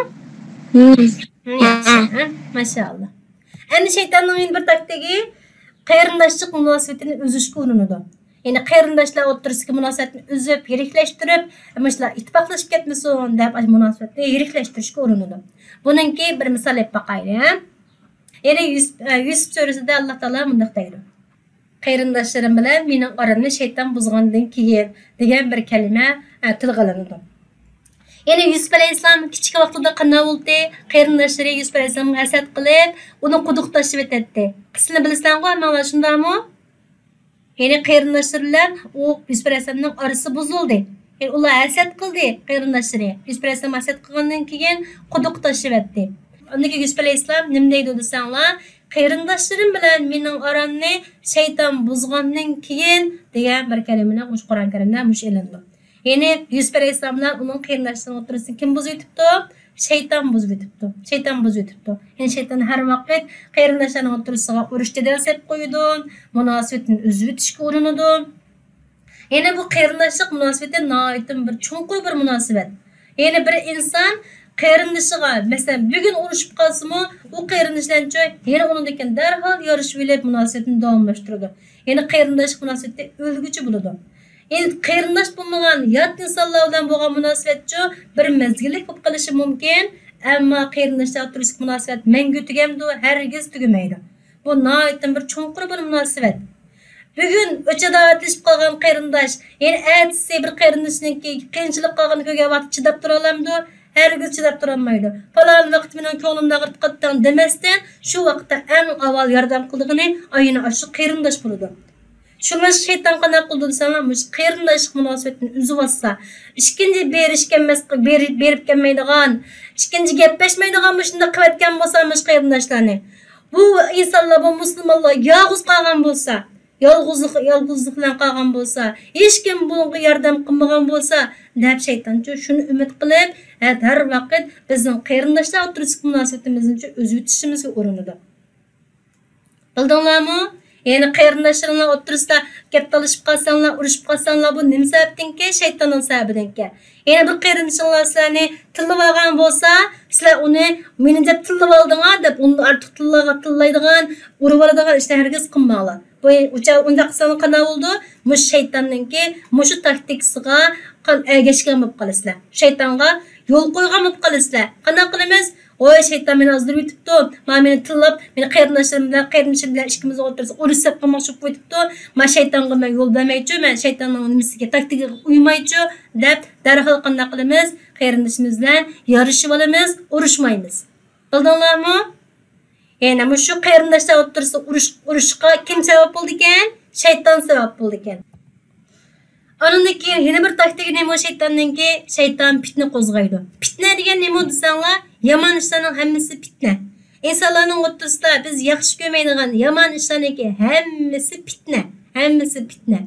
مم. مم، ياخشى، ھە. ھە؟ ماشائاللا. ئەمدى شەيتاننىڭ يەنە بىر تاكتىكى، قېرىنداشلىق مۇناسىۋىتىنى ئۈزۈشكە ئۇرۇنىدۇ. يەنى قېرىنداشلار ئوتتۇرىسىدىكى مۇناسىۋەتنى ئۈزۈپ، يىرىكلەشتۈرۈپ، مۇشۇلار ئىتتىپاقلىشىپ كەتمىسۇن دەپ، مۇناسىۋەتنى يىرىكلەشتۈرۈشكە ئۇرۇنىدۇ. بۇنىڭكى بىر مىسال ئېلىپ باقايلى، ھە؟ يەنى يۈسۈپ، ئە، يۈسۈپ سۈرىسىدە ئاللا تائالا مۇنداق دەيدۇ: «قېرىنداشلىرىم بىلەن مېنىڭ ئارامنى شەيتان بۇزغاندىن كېيىن» دېگەن بىر كەلىمە، ئە، تىلغا ئېلىنىدۇ. يەنى يۈسۈپ ئەلەيھىسسالام كىچىك ۋاقتىدا قانداق بولدى؟ قېرىنداشلىرى يۈسۈپ ئەلەيھىسسالامغا ھەسەت قىلىپ، ئۇنى قۇدۇق تاشلىۋېتەتتى. قىسسىنى بىلىسەنغۇ، ھەممىڭلار، شۇنداقمۇ؟ يەنى قېرىنداشلىرى بىلەن ئۇ يۈسۈپ ئەلەيھىسسالامنىڭ ئارىسى بۇزۇلدى. يەنى ئۇلار ھەسەت قىلدى، قېرىنداشلىرى. يۈسۈپ ئەلەيھىسسالام ھەسەت قىلغاندىن كېيىن قۇدۇققا تاشلىۋەتتى. ئاندىن كېيىن يۈسۈپ ئەلەيھىسسالام نېمە دەيدۇ دېسەڭلار، «قېرىنداشلىرىم بىلەن مېنىڭ ئارامنى شەيتان بۇزغاندىن كېيىن» دېگەن بىر كەلىمىنى مۇشۇ قۇرئان كەرىمدە مۇشۇ ئېلىنىدۇ. يەنى يۈسۈپ ئەلەيھىسسالام بىلەن ئۇنىڭ قېرىنداشلىرىنىڭ ئوتتۇرىسىنى كىم بۇزۇۋېتىپتۇ؟ شەيتان بۇزۇۋېتىپتۇ. شەيتان بۇزۇۋېتىپتۇ. يەنى شەيتان ھەر ۋاقىت قېرىنداشلارنىڭ ئوتتۇرىسىغا ئۇرۇش جېدەل سېلىپ قويىدۇ، مۇناسىۋىتىنى ئۈزۈۋېتىشكە ئۇرۇنىدۇ. يەنى بۇ قېرىنداشلىق مۇناسىۋىتى ناھايىتى بىر چوڭقۇر بىر مۇناسىۋەت. يەنى بىر ئىنسان قېرىندىشىغا، مەسىلەن، بۈگۈن ئۇرۇشۇپ قالسىمۇ، ئۇ قېرىندىشى بىلەنچۇ يەنە ئۇنىڭدىن كېيىن دەرھال يارىشىۋېلىپ مۇناسىۋىتىنى داۋاملاشتۇرىدۇ. يەنى قېرىنداشلىق مۇناسىۋىتى ئۆلگۈچە بولىدۇ. يەنى قېرىنداش بولمىغان يات ئىنسانلار بىلەن بولغان مۇناسىۋەتچۇ بىر مەزگىللىك بولۇپ قېلىشى مۇمكىن، ئەمما قېرىنداشلار ئوتتۇرىسىدىكى مۇناسىۋەت مەڭگۈ تۈگەمدۇ؟ ھەرگىز تۈگىمەيدۇ. بۇ ناھايىتى بىر چوڭقۇر بىر مۇناسىۋەت. بۈگۈن ئۆچ-ئاداۋەتلىشىپ قالغان قېرىنداش، يەنى ئەتىسى بىر قېرىندىشىنىڭكى قىيىنچىلىق قالغىنىنى كۆرگەن ۋاقىتتا چىداپ تۇرالامدۇ؟ ھەرگىز چىداپ تۇرالمايدۇ. پالان ۋاقىت مېنىڭ كۆڭلۈمنى ئاغرىتىپ قاتتىڭ دېمەستىن، شۇ ۋاقىتتا ئەڭ ئاۋۋال ياردەم قىلىدىغىنى ئاينى ئاشۇ قېرىنداش بولىدۇ. شۇڭلاشقا شەيتان قانداق قىلىدۇ دېسەڭلار، مۇشۇ قېرىنداشلىق مۇناسىۋىتىنى ئۈزۈۋاتسا، ئىككىنچى بېرىشكەنمەس، بېرى-، بېرىپ كەلمەيدىغان، ئىككىنچى گەپلەشمەيدىغان مۇشۇنداق قىلىۋەتكەن بولسا مۇشۇ قېرىنداشلارنى، بۇ ئىنسانلار، بۇ مۇسۇلمانلار يالغۇز قالغان بولسا، يالغۇزلۇق، يالغۇزلۇق بىلەن قالغان بولسا، ھېچكىم بۇنىڭغا ياردەم قىلمىغان بولسا، دەپ شەيتانچۇ شۇنى ئۈمىد قىلىپ، ھە، ھەر ۋاقىت بىزنىڭ قېرىنداشلار ئوتتۇرىسىدىكى مۇناسىۋىتىمىزنىچۇ ئۈزۈۋېتىشىمىزگە ئۇرۇنىدۇ. بىلدىڭلارمۇ؟ يەنى قېرىنداشلىرىڭلار ئوتتۇرىسىدا گەپ تالىشىپ قالساڭلار، ئۇرۇشۇپ قالساڭلار، بۇ نېمە سەۋەبتىنكى؟ شەيتاننىڭ سەۋەبىدىنكى. يەنى بىر قېرىندىشىڭلار سىلەرنى تىللىۋالغان بولسا، سىلەر ئۇنى مېنى دەپ تىللىۋالدىڭا دەپ، ئۇندىن ئارتۇق تىللا-، تىللايدىغان، ئۇرۇۋالىدىغان ئىشنى ھەرگىز قىلماڭلار. بۇ ئۇچا-، ئۇنداق قىلساڭلار قانداق بولىدۇ؟ مۇشۇ شەيتاننىڭكى مۇشۇ تاكتىكىسىغا قان-، ئەگەشكەن بولۇپ قالىسىلەر. شەيتانغا يول قويغان بولۇپ قالىسىلەر. قانداق قىلىمىز؟ ۋاي، شەيتان مېنى ئازدۇرۇۋېتىپتۇ، ما مېنى تىللاپ، مېنى قېرىنداشلىرىم بىلەن، قېرىندىشىم بىلەن ئىككىمىزنى ئوتتۇرىسىغا ئۇرۇش سەپ قىلماقچى بولۇپ قويۇپتۇ، ما شەيتانغا مەن يول بەرمەيچۇ، مەن شەيتاننىڭ نېمىسىگە، تاكتىكىغا ئۇيمايچۇ دەپ، دەرھال قانداق قىلىمىز؟ قېرىندىشىمىز بىلەن يارىشىۋالىمىز، ئۇرۇشمايمىز. بىلدىڭلارمۇ؟ يەنە مۇشۇ قېرىنداشلار ئوتتۇرىسىدا ئۇرۇش، ئۇرۇشقا كىم سەۋەب بولىدىكەن؟ شەيتان سەۋەب بولىدىكەن. ئانىڭدىن كېيىن يەنە بىر تاكتىكا نېمە شەيتاننىڭكى؟ شەيتان پىتنە قوزغايدۇ. پىتنە دېگەن نېمە دېسەڭلار، يامان ئىشلارنىڭ ھەممىسى پىتنە. ئىنسانلارنىڭ ئوتتۇرىسىدا بىز ياخشى كۆرمەيدىغان يامان ئىشلارنىڭكى ھەممىسى پىتنە. ھەممىسى پىتنە.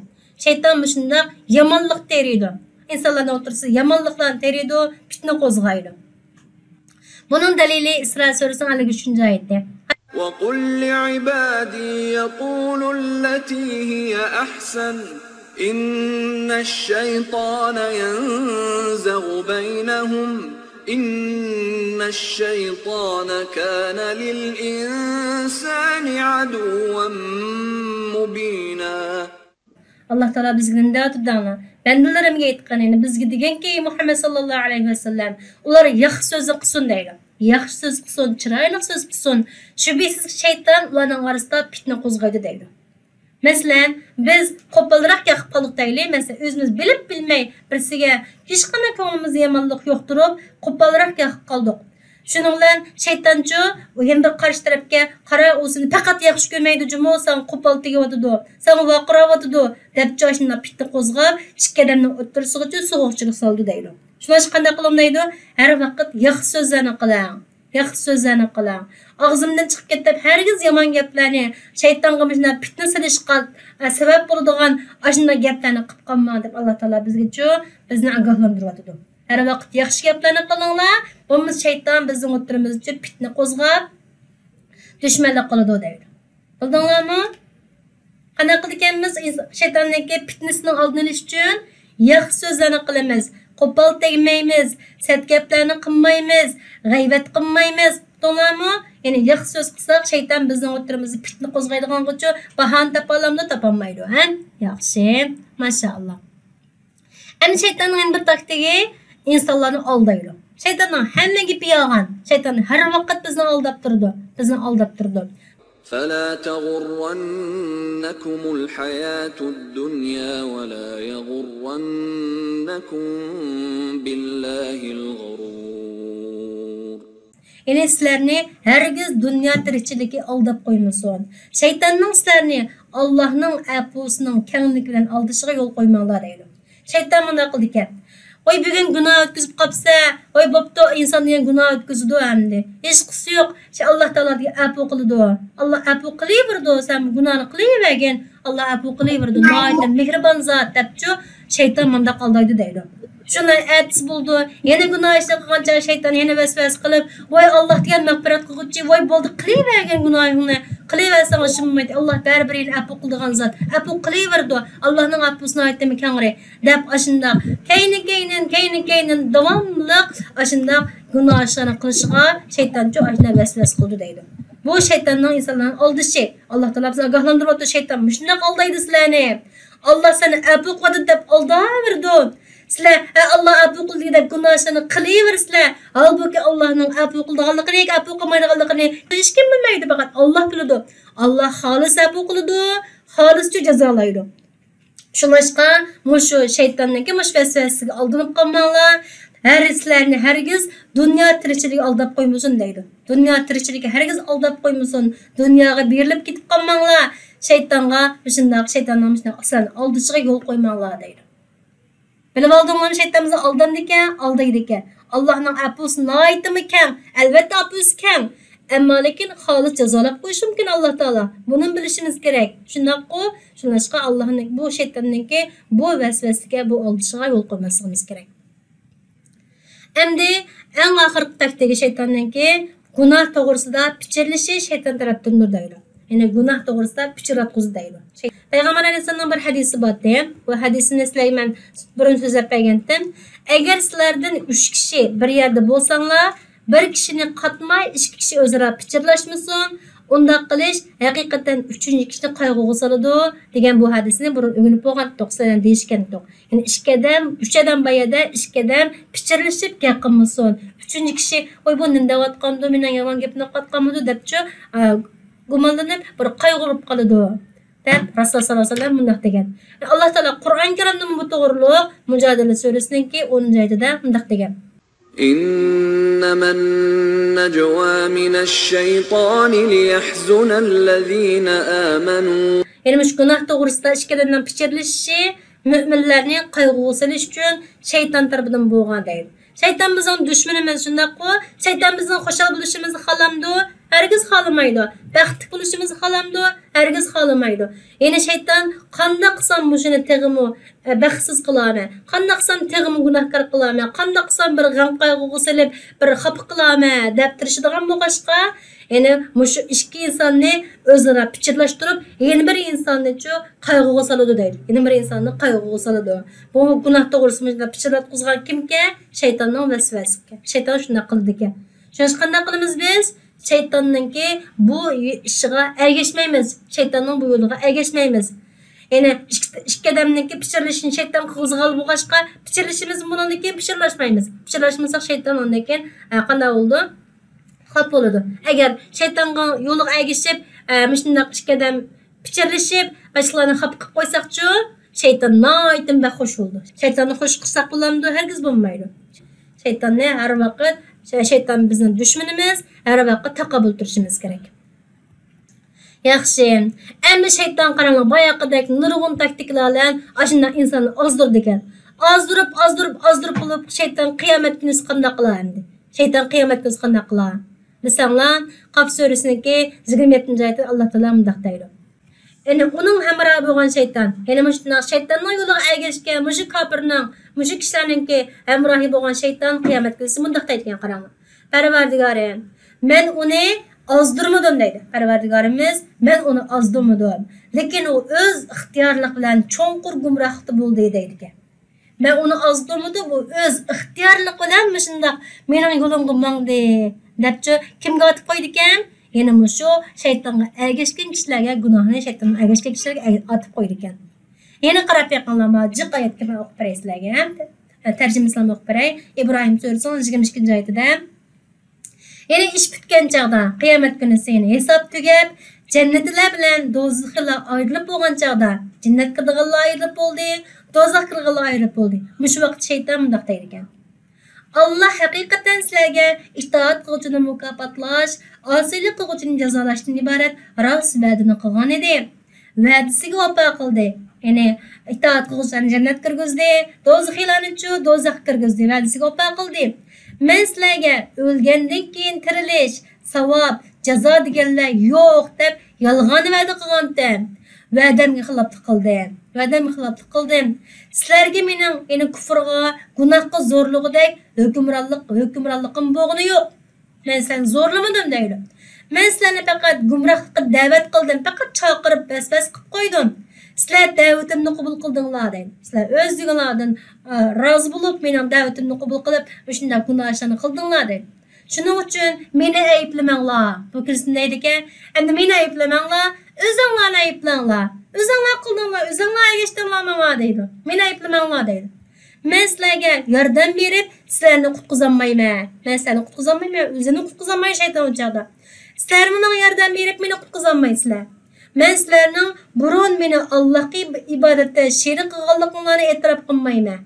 شەيتان مۇشۇنداق يامانلىق تېرىيدۇ. ئىنسانلارنىڭ ئوتتۇرىسىدا يامانلىقلارنى تېرىيدۇ، پىتنە قوزغايدۇ. بۇنىڭ دەلىلى ئىسرا سۈرىسىنىڭ ئەللىك ئۈچىنچى ئايىتى. وقل لعبادي يقولوا التي هي أحسن إن الشيطان ينزغ بينهم إن الشيطان كان للإنسان عدوا مبينا. ئاللا تائالا بىزگە نېمە دەۋاتىدۇ دەڭلار؟ بەندىلىرىمگە ئېيتقىن، يەنى بىزگە دېگەنكى، مۇھەممەد ساللاللاھۇ ئەلەيھى ۋەسەللەم، ئۇلار ياخشى سۆزنى قىلسۇن دەيدۇ. ياخشى سۆز قىلسۇن، چىرايلىق سۆز قىلسۇن. شۈبھىسىز، شەيتان ئۇلارنىڭ ئارىسىدا پىتنە قوزغايدۇ دەيدۇ. مەسىلەن، بىز قوپالراق ياقىپ قالدۇق دەيلى. مەسىلەن، ئۆزىمىز بىلىپ بىلمەي بىرسىگە ھېچقانداق كۆڭلىمىزدە يامانلىق يوق تۇرۇپ، قوپالراق ياقىپ قالدۇق. شۇنىڭ بىلەن شەيتانچۇ، ئۇ يەنە بىر قارشى تەرەپكە، «قارا، ئۇ سېنى پەقەت ياخشى كۆرمەيدۇ جۇمۇ، ساڭا قوپال تېگىۋاتىدۇ، ساڭا ۋارقىراۋاتىدۇ» دەپچۇ، ئاشۇنداق پىتنە قوزغاپ، ئىككى ئادەمنىڭ ئوتتۇرىسىغىچۇ سوغۇقچىلىق سالىدۇ دەيدۇ. شۇڭلاشقا قانداق قىلىڭ دەيدۇ؟ ھەر ۋاقىت ياخشى سۆزلەرنى قىلىڭ. ياخشى سۆزلەرنى قىلىڭ. ئاغزىمدىن چىقىپ كەتتى دەپ ھەرگىز يامان گەپلەرنى، شەيتانغا مۇشۇنداق پىتنە سېلىشقا، ئە، سەۋەب بولىدىغان ئاشۇنداق گەپلەرنى قىلىپ قالماڭ دەپ ئاللا تائالا بىزگىچۇ بىزنى ئاگاھلاندۇرۇۋاتىدۇ. ھەر ۋاقىت ياخشى گەپلەرنى قىلىڭلار، بولمىسا شەيتان بىزنىڭ ئوتتۇرىمىزدا پىتنە قوزغاپ، دۈشمەنلىك قىلىدۇ دەيدۇ. بىلدىڭلارمۇ؟ قانداق قىلىدىكەنمىز؟ ئىنس-، شەيتاننىڭكى پىتنىسىنىڭ ئالدىنى ئېلىش ئۈچۈن ياخشى سۆزلەرنى قىلىمىز، قوپال تەگمەيمىز، سەت گەپلەرنى قىلمايمىز، غەيۋەت قىلمايمىز. ئۇقتۇڭلارمۇ؟ يەنى ياخشى سۆز قىلساق، شەيتان بىزنىڭ ئوتتۇرىمىزدا پىتنە قوزغايدىغانغىچۇ باھانە تاپالامدۇ؟ تاپالمايدۇ، ھە؟ ياخشى، ماشائاللا. ئەمدى شەيتاننىڭ يەنە بىر تاكتىكى، ئىنسانلارنى ئالدايدۇ. شەيتاننىڭ ھەممە گېپى يالغان. شەيتان ھەر ۋاقىت بىزنى ئالداپ تۇرىدۇ. بىزنى ئالداپ تۇرىدۇ. فلا تغرنكم الحياة الدنيا ولا يغرنكم بالله الغرور. يەنى سىلەرنى ھەرگىز دۇنيا تىرىكچىلىكى ئالداپ قويمىسۇن. شەيتاننىڭ سىلەرنى ئاللاھنىڭ ئەپۇسىنىڭ كەڭلىكى بىلەن ئالدىشىغا يول قويماڭلار دەيدۇ. شەيتان مۇنداق قىلىدىكەن. ۋاي، بۈگۈن گۇناھ ئۆتكۈزۈپ قاپسەن. ۋاي، بوپتۇ، ئىنسان دېگەن گۇناھ ئۆتكۈزىدۇ ئەمدى. ھېچقىسى يوق. شۇ ئاللا تائالا دېگەن ئەپۇ قىلىدۇ. ئاللا ئەپۇ قىلىۋېرىدۇ، سەن بۇ گۇناھنى قىلىۋەرگىن. ئاللا ئەپۇ قىلىۋېرىدۇ. ناھايىتى مېھرىبان زات دەپچۇ، شەيتان مۇنداق ئالدايدۇ دەيدۇ. شۇنىڭ ئەتىسى بولىدۇ. يەنە گۇناھ ئىشلار قىلغان چاغ شەيتان يەنە ۋەسۋەسە قىلىپ، ۋاي، ئاللا دېگەن مەغپىرەت قىلغۇچى، ۋاي، بولدى، قىلىۋەرگىن گۇناھىڭنى، قىلىۋەرسەڭ ئىشىم بولمايدۇ. ئاللا بەرىبىر يەنە ئەپۇ قىلىدىغان زات. ئەپۇ قىلىۋېرىدۇ. ئاللانىڭ ئەپۇسى ناھايىتى كەڭرى. دەپ ئاشۇنداق كەينى-كەينىدىن، كەينى-كەينىدىن داۋاملىق ئاشۇنداق گۇناھ ئىشلارنى قىلىشىغا شەيتانچۇ ئاشۇنداق ۋەسۋەسە قىلىدۇ دەيدۇ. بۇ شەيتاننىڭ ئىنسانلارنى ئالدىشى. ئاللا تائالا بىزنى ئاگاھلاندۇرۇۋاتىدۇ، شەيتان مۇشۇنداق ئالدايدۇ سىلەرنى. ئاللا سېنى ئەپۇ قىلىۋاتىدۇ دەپ ئالداۋېرىدۇ. سىلەر، ھە، ئاللا ئەپۇ قىلدى دەپ گۇناھ ئىشلارنى قىلىۋېرىسىلەر. ھالبۇكى ئاللانىڭ ئەپۇ قىلىدىغانلىقىنى ياكى ئەپۇ قىلمايدىغانلىقىنى ھېچكىم بىلمەيدۇ، پەقەت ئاللا بىلىدۇ. ئاللا خالىس ئەپۇ قىلىدۇ، خالىسچۇ جازالايدۇ. شۇڭلاشقا مۇشۇ شەيتاننىڭكى مۇشۇ ۋەسۋەسىسىگە ئالدىنىپ قالماڭلار. ھەر سىلەرنى ھەرگىز دۇنيا تىرىكچىلىكى ئالداپ قويمىسۇن دەيدۇ. دۇنيا تىرىكچىلىكى ھەرگىز ئالداپ قويمىسۇن. دۇنياغا بېرىلىپ كېتىپ قالماڭلار. شەيتانغا مۇشۇنداق، شەيتاننىڭ مۇشۇنداق سىلەرنى ئالدىشىغا يول قويماڭلار دەيدۇ. بىلىۋالدىڭلارمۇ، شەيتان بىزنى ئالدامدىكەن، ئالدايدىكەن. ئاللانىڭ ئەپۇسى ناھايىتىمۇ كەڭ. ئەلۋەتتە ئەپۇسى كەڭ. ئەمما لېكىن خالىس جازالاپ قويۇشى مۇمكىن ئاللا تائالا. بۇنىمۇ بىلىشىمىز كېرەك. شۇنداققۇ؟ شۇڭلاشقا ئاللانىڭ بۇ شەيتاننىڭكى بۇ ۋەسۋەسىگە، بۇ ئالدىشىغا يول قويماسلىقىمىز كېرەك. ئەمدى ئەڭ ئاخىرقى تاكتىكا شەيتاننىڭكى گۇناھ توغرىسىدا پىچىرلىشى شەيتان تەرەپتىندۇر دەيدۇ. يەنى گۇناھ توغرىسىدا پىچىرلاتقۇزىدۇ دەيدۇ. پەيغەمبەر ئەلەيھىسسالامنىڭ بىر ھەدىسى بارتى. بۇ ھەدىسنى سىلەرگە مەن بۇرۇن سۆزلەپ بەرگەنتىم. ئەگەر سىلەردىن ئۈچ كىشى بىر يەردە بولساڭلار، بىر كىشىنى قاتماي، ئىككى كىشى ئۆزئارا پىچىرلاشمىسۇن، ئۇنداق قىلىش ھەقىقەتەن ئۈچىنچى كىشىنى قايغۇغا سالىدۇ، دېگەن بۇ ھەدىسنى بۇرۇن ئۆگىنىپ بولغانتۇق، سىلەرنى دېيىشكەنتۇق. يەنى ئىككى ئادەم، ئۈچ ئادەم بار يەردە، ئىككى ئادەم پىچىرلىشىپ گەپ قىلمىسۇن. ئۈچىنچى كىشى، ۋاي، بۇ نېمە دەۋاتقاندۇ، مېنىڭ يامان گېپىمنى قىلىۋاتقانمىدۇ، دەپچۇ، ئا، گۇمانلىنىپ، بىر قايغۇرۇپ قالىدۇ، دەپ رەسۇلۇللا ساللاللاھۇ ئەلەيھى ۋەسەللەم مۇنداق دېگەن. ئاللا تائالا قۇرئان كەرىمدىمۇ بۇ توغرۇلۇق مۇجادىلە سۈرىسىنىڭكى ئونىنچى ئايىتىدە مۇنداق دېگەن. إنما النجوى من الشيطان ليحزن الذين آمنوا. يەنى مۇشۇ گۇناھ توغرىسىدا ئىككى ئادەمنىڭ پىچىرلىشىشى مۆمىنلەرنى قايغۇغا سېلىش ئۈچۈن شەيتان تەرىپىدىن بولغان دەيدۇ. شەيتان بىزنىڭ دۈشمىنىمىز، شۇنداققۇ؟ شەيتان بىزنىڭ خۇشال بولۇشىمىزنى خالامدۇ؟ ھەرگىز خالىمايدۇ. بەختلىك بولۇشىمىزنى خالامدۇ؟ ھەرگىز خالىمايدۇ. يەنى شەيتان قانداق قىلسام مۇشۇنى تېخىمۇ، ئە، بەختسىز قىلامەن، قانداق قىلسام تېخىمۇ گۇناھكار قىلامەن، قانداق قىلسام بىر غەم قايغۇغا سېلىپ، بىر خاپا قىلامەن دەپ تىرىشىدىغان بولغاچقا، يەنى مۇشۇ ئىككى ئىنساننى ئۆزئارا پىچىرلاشتۇرۇپ، يەنە بىر ئىنساننىچۇ قايغۇغا سالىدۇ دەيدۇ. يەنە بىر ئىنساننى قايغۇغا سالىدۇ. بۇ گۇناھ توغرىسىدا مۇشۇنداق پىچىرلاتقۇزغان كىمكەن؟ شەيتاننىڭ ۋەسۋەسىكەن. شەيتان شۇنداق قىلىدىكەن. شۇڭا قانداق قىلىمىز بىز؟ شەيتاننىڭكى بۇ ئىشىغا ئەگەشمەيمىز. شەيتاننىڭ بۇ يولىغا ئەگەشمەيمىز. يەنى ئىككى، ئىككى ئادەمنىڭكى پىچىرلىشىنى شەيتان قىلغۇزغان بولغاچقا، پىچىرلىشىمىز، بۇنىڭدىن كېيىن پىچىرلاشمايمىز. پىچىرلاشمىساق، شەيتان ئاندىن كېيىن، ئە، قانداق بولىدۇ؟ خاپا بولىدۇ. ئەگەر شەيتانغا يولىغا ئەگىشىپ، ئە، مۇشۇنداق ئىككى ئادەم پىچىرلىشىپ، باشقىلارنى خاپا قىلىپ قويساقچۇ، شەيتان ناھايىتى بەك خۇش بولىدۇ. شەيتاننى خۇش قىلساق بولامدۇ؟ ھەرگىز بولمايدۇ. شەيتاننى ھەر ۋاقىت، شەيتان بىزنىڭ دۈشمىنىمىز، ھەر ۋاقىت تاقابىل تۇرۇشىمىز كېرەك. ياخشى. ئەمدى شەيتان قاراڭلار، باياقىدەك نۇرغۇن تاكتىكىلار بىلەن ئاشۇنداق ئىنساننى ئازدۇرىدىكەن. ئازدۇرۇپ، ئازدۇرۇپ، ئازدۇرۇپ بولۇپ، شەيتان قىيامەت كۈنىسى قانداق قىلار ئەمدى؟ شەيتان قىيامەت كۈنىسى قانداق قىلار؟ دېسەڭلار، قاف سۈرىسىنىڭكى يىگىرمە يەتتىنچى ئايىتىدە ئاللا تائالا مۇنداق دەيدۇ. يەنى ئۇنىڭ ھەمراھى بولغان شەيتان، يەنى مۇشۇنداق شەيتاننىڭ يولىغا ئەگەشكەن مۇشۇ كاپىرنىڭ، مۇشۇ كىشىلەرنىڭكى ھەمراھى بولغان شەيتان قىيامەت كۈنىسى مۇنداق دەيدىكەن، قاراڭلار. پەرۋەردىگارىم، مەن ئۇنى ئازدۇرمىدىم دەيدۇ. پەرۋەردىگارىمىز، مەن ئۇنى ئازدۇرمىدىم. لېكىن ئۇ ئۆز ئىختىيارلىقى بىلەن چوڭقۇر گۇمراھلىقتا بولدى دەيدىكەن. مەن ئۇنى ئازدۇرمىدىم، ئۇ ئۆز ئىختىيارلىقى بىلەن مۇشۇنداق مېنىڭ يولۇمغا ماڭدى دەپچۇ كىمگە ئاتىپ قويىدىكەن؟ يەنە مۇشۇ شەيتانغا ئەگەشكەن كىشىلەرگە، گۇناھنى شەيتانغا ئەگەشكەن كىشىلەرگە ئەگ-، ئاتىپ قويىدىكەن. يەنە قاراپ بېقىڭلار، ما جىق ئايەتكە مەن ئوقۇپ بېرەي سىلەرگە. تەرجىمىسىنى ئوقۇپ بېرەي. ئىبراھىم سۈرىسىنىڭ يىگىرمە ئىككىنچى ئايىتىدە. يەنى ئىش پۈتكەن چاغدا، قىيامەت كۈنىسى، يەنى ھېساب تۈگەپ، جەننەتلىلەر بىلەن دوزىخلار ئايرىلىپ بولغان چاغدا، جەننەتكە كىرىدىغانلار ئايرىلىپ بولدى، دوزاخقا كىرىدىغانلار ئايرىلىپ بولدى. مۇشۇ ۋاقىت شەيتان مۇنداق دەيدىكەن. ئاللا ھەقىقەتەن سىلەرگە ئىتائەت قىلغۇچىنى مۇكاپاتلاش، ئاسىيلىق قىلغۇچىنى جازالاشتىن ئىبارەت راست ۋەدىنى قىلغان ئىدى. ۋەدىسىگە ۋاپا قىلدى. يەنى ئىتائەت قىلغۇچىلارنى جەننەتكە كىرگۈزدى، دوزىخىيلارنىچۇ دوزاخقا كىرگۈزدى، ۋەدىسىگە ۋاپا قىلدى. مەن سىلەرگە ئۆلگەندىن كېيىن تىرىلىش، ساۋاب، جازا دېگەنلەر يوق دەپ يالغان ۋەدە قىلغانتىم. ۋەدەمگە خىلاپلىق قىلدى. ۋەدەمگە خىلاپلىق قىلدىم. سىلەرگە مېنىڭ، يەنى كۇفرغا، گۇناھقا زورلىغۇدەك ھۆكۈمرانلىق، ھۆكۈمرانلىقىم بولغىنى يوق. مەن سىلەرنى زورلىمىدىم دەيدۇ. مەن سىلەرنى پەقەت گۇمراھلىققا دەۋەت قىلدىم، پەقەت چاقىرىپ ۋەسۋەسە قىلىپ قويدۇم. سىلەر دەۋىتىمنى قوبۇل قىلدىڭلار دەيدۇ. سىلەر ئۆزلىرىڭلاردىن، ئا، رازى بولۇپ، مېنىڭ دەۋىتىمنى قوبۇل قىلىپ، مۇشۇنداق گۇناھ ئىشلارنى قىلدىڭلار دەيدۇ. شۇنىڭ ئۈچۈن مېنى ئەيىبلىمەڭلار. بۇ كىرسىن دەيدىكەن، ئەمدى مېنى ئەيىبلىمەڭلار، ئۆزۈڭلارنى ئەيىبلەڭلار. ئۆزۈڭلار قىلدىڭلار، ئۆزۈڭلار ئەگەشتىڭلار ماڭا دەيدۇ. مېنى ئەيىبلىمەڭلار دەيدۇ. مەن سىلەرگە ياردەم بېرىپ، سىلەرنى قۇتقۇزالمايمەن. مەن سىلەرنى قۇتقۇزالمايمەن، ئۆزىنى قۇتقۇزالمايدۇ شەيتان ئۇ چاغدا. سىلەرمۇ ماڭا ياردەم بېرىپ، مېنى قۇتقۇزالمايسىلەر. مەن سىلەرنىڭ بۇرۇن مېنى ئاللاھقا ئىب-، ئىبادەتتە شېرىك قىلغانلىقىڭلارنى ئېتىراپ قىلمايمەن.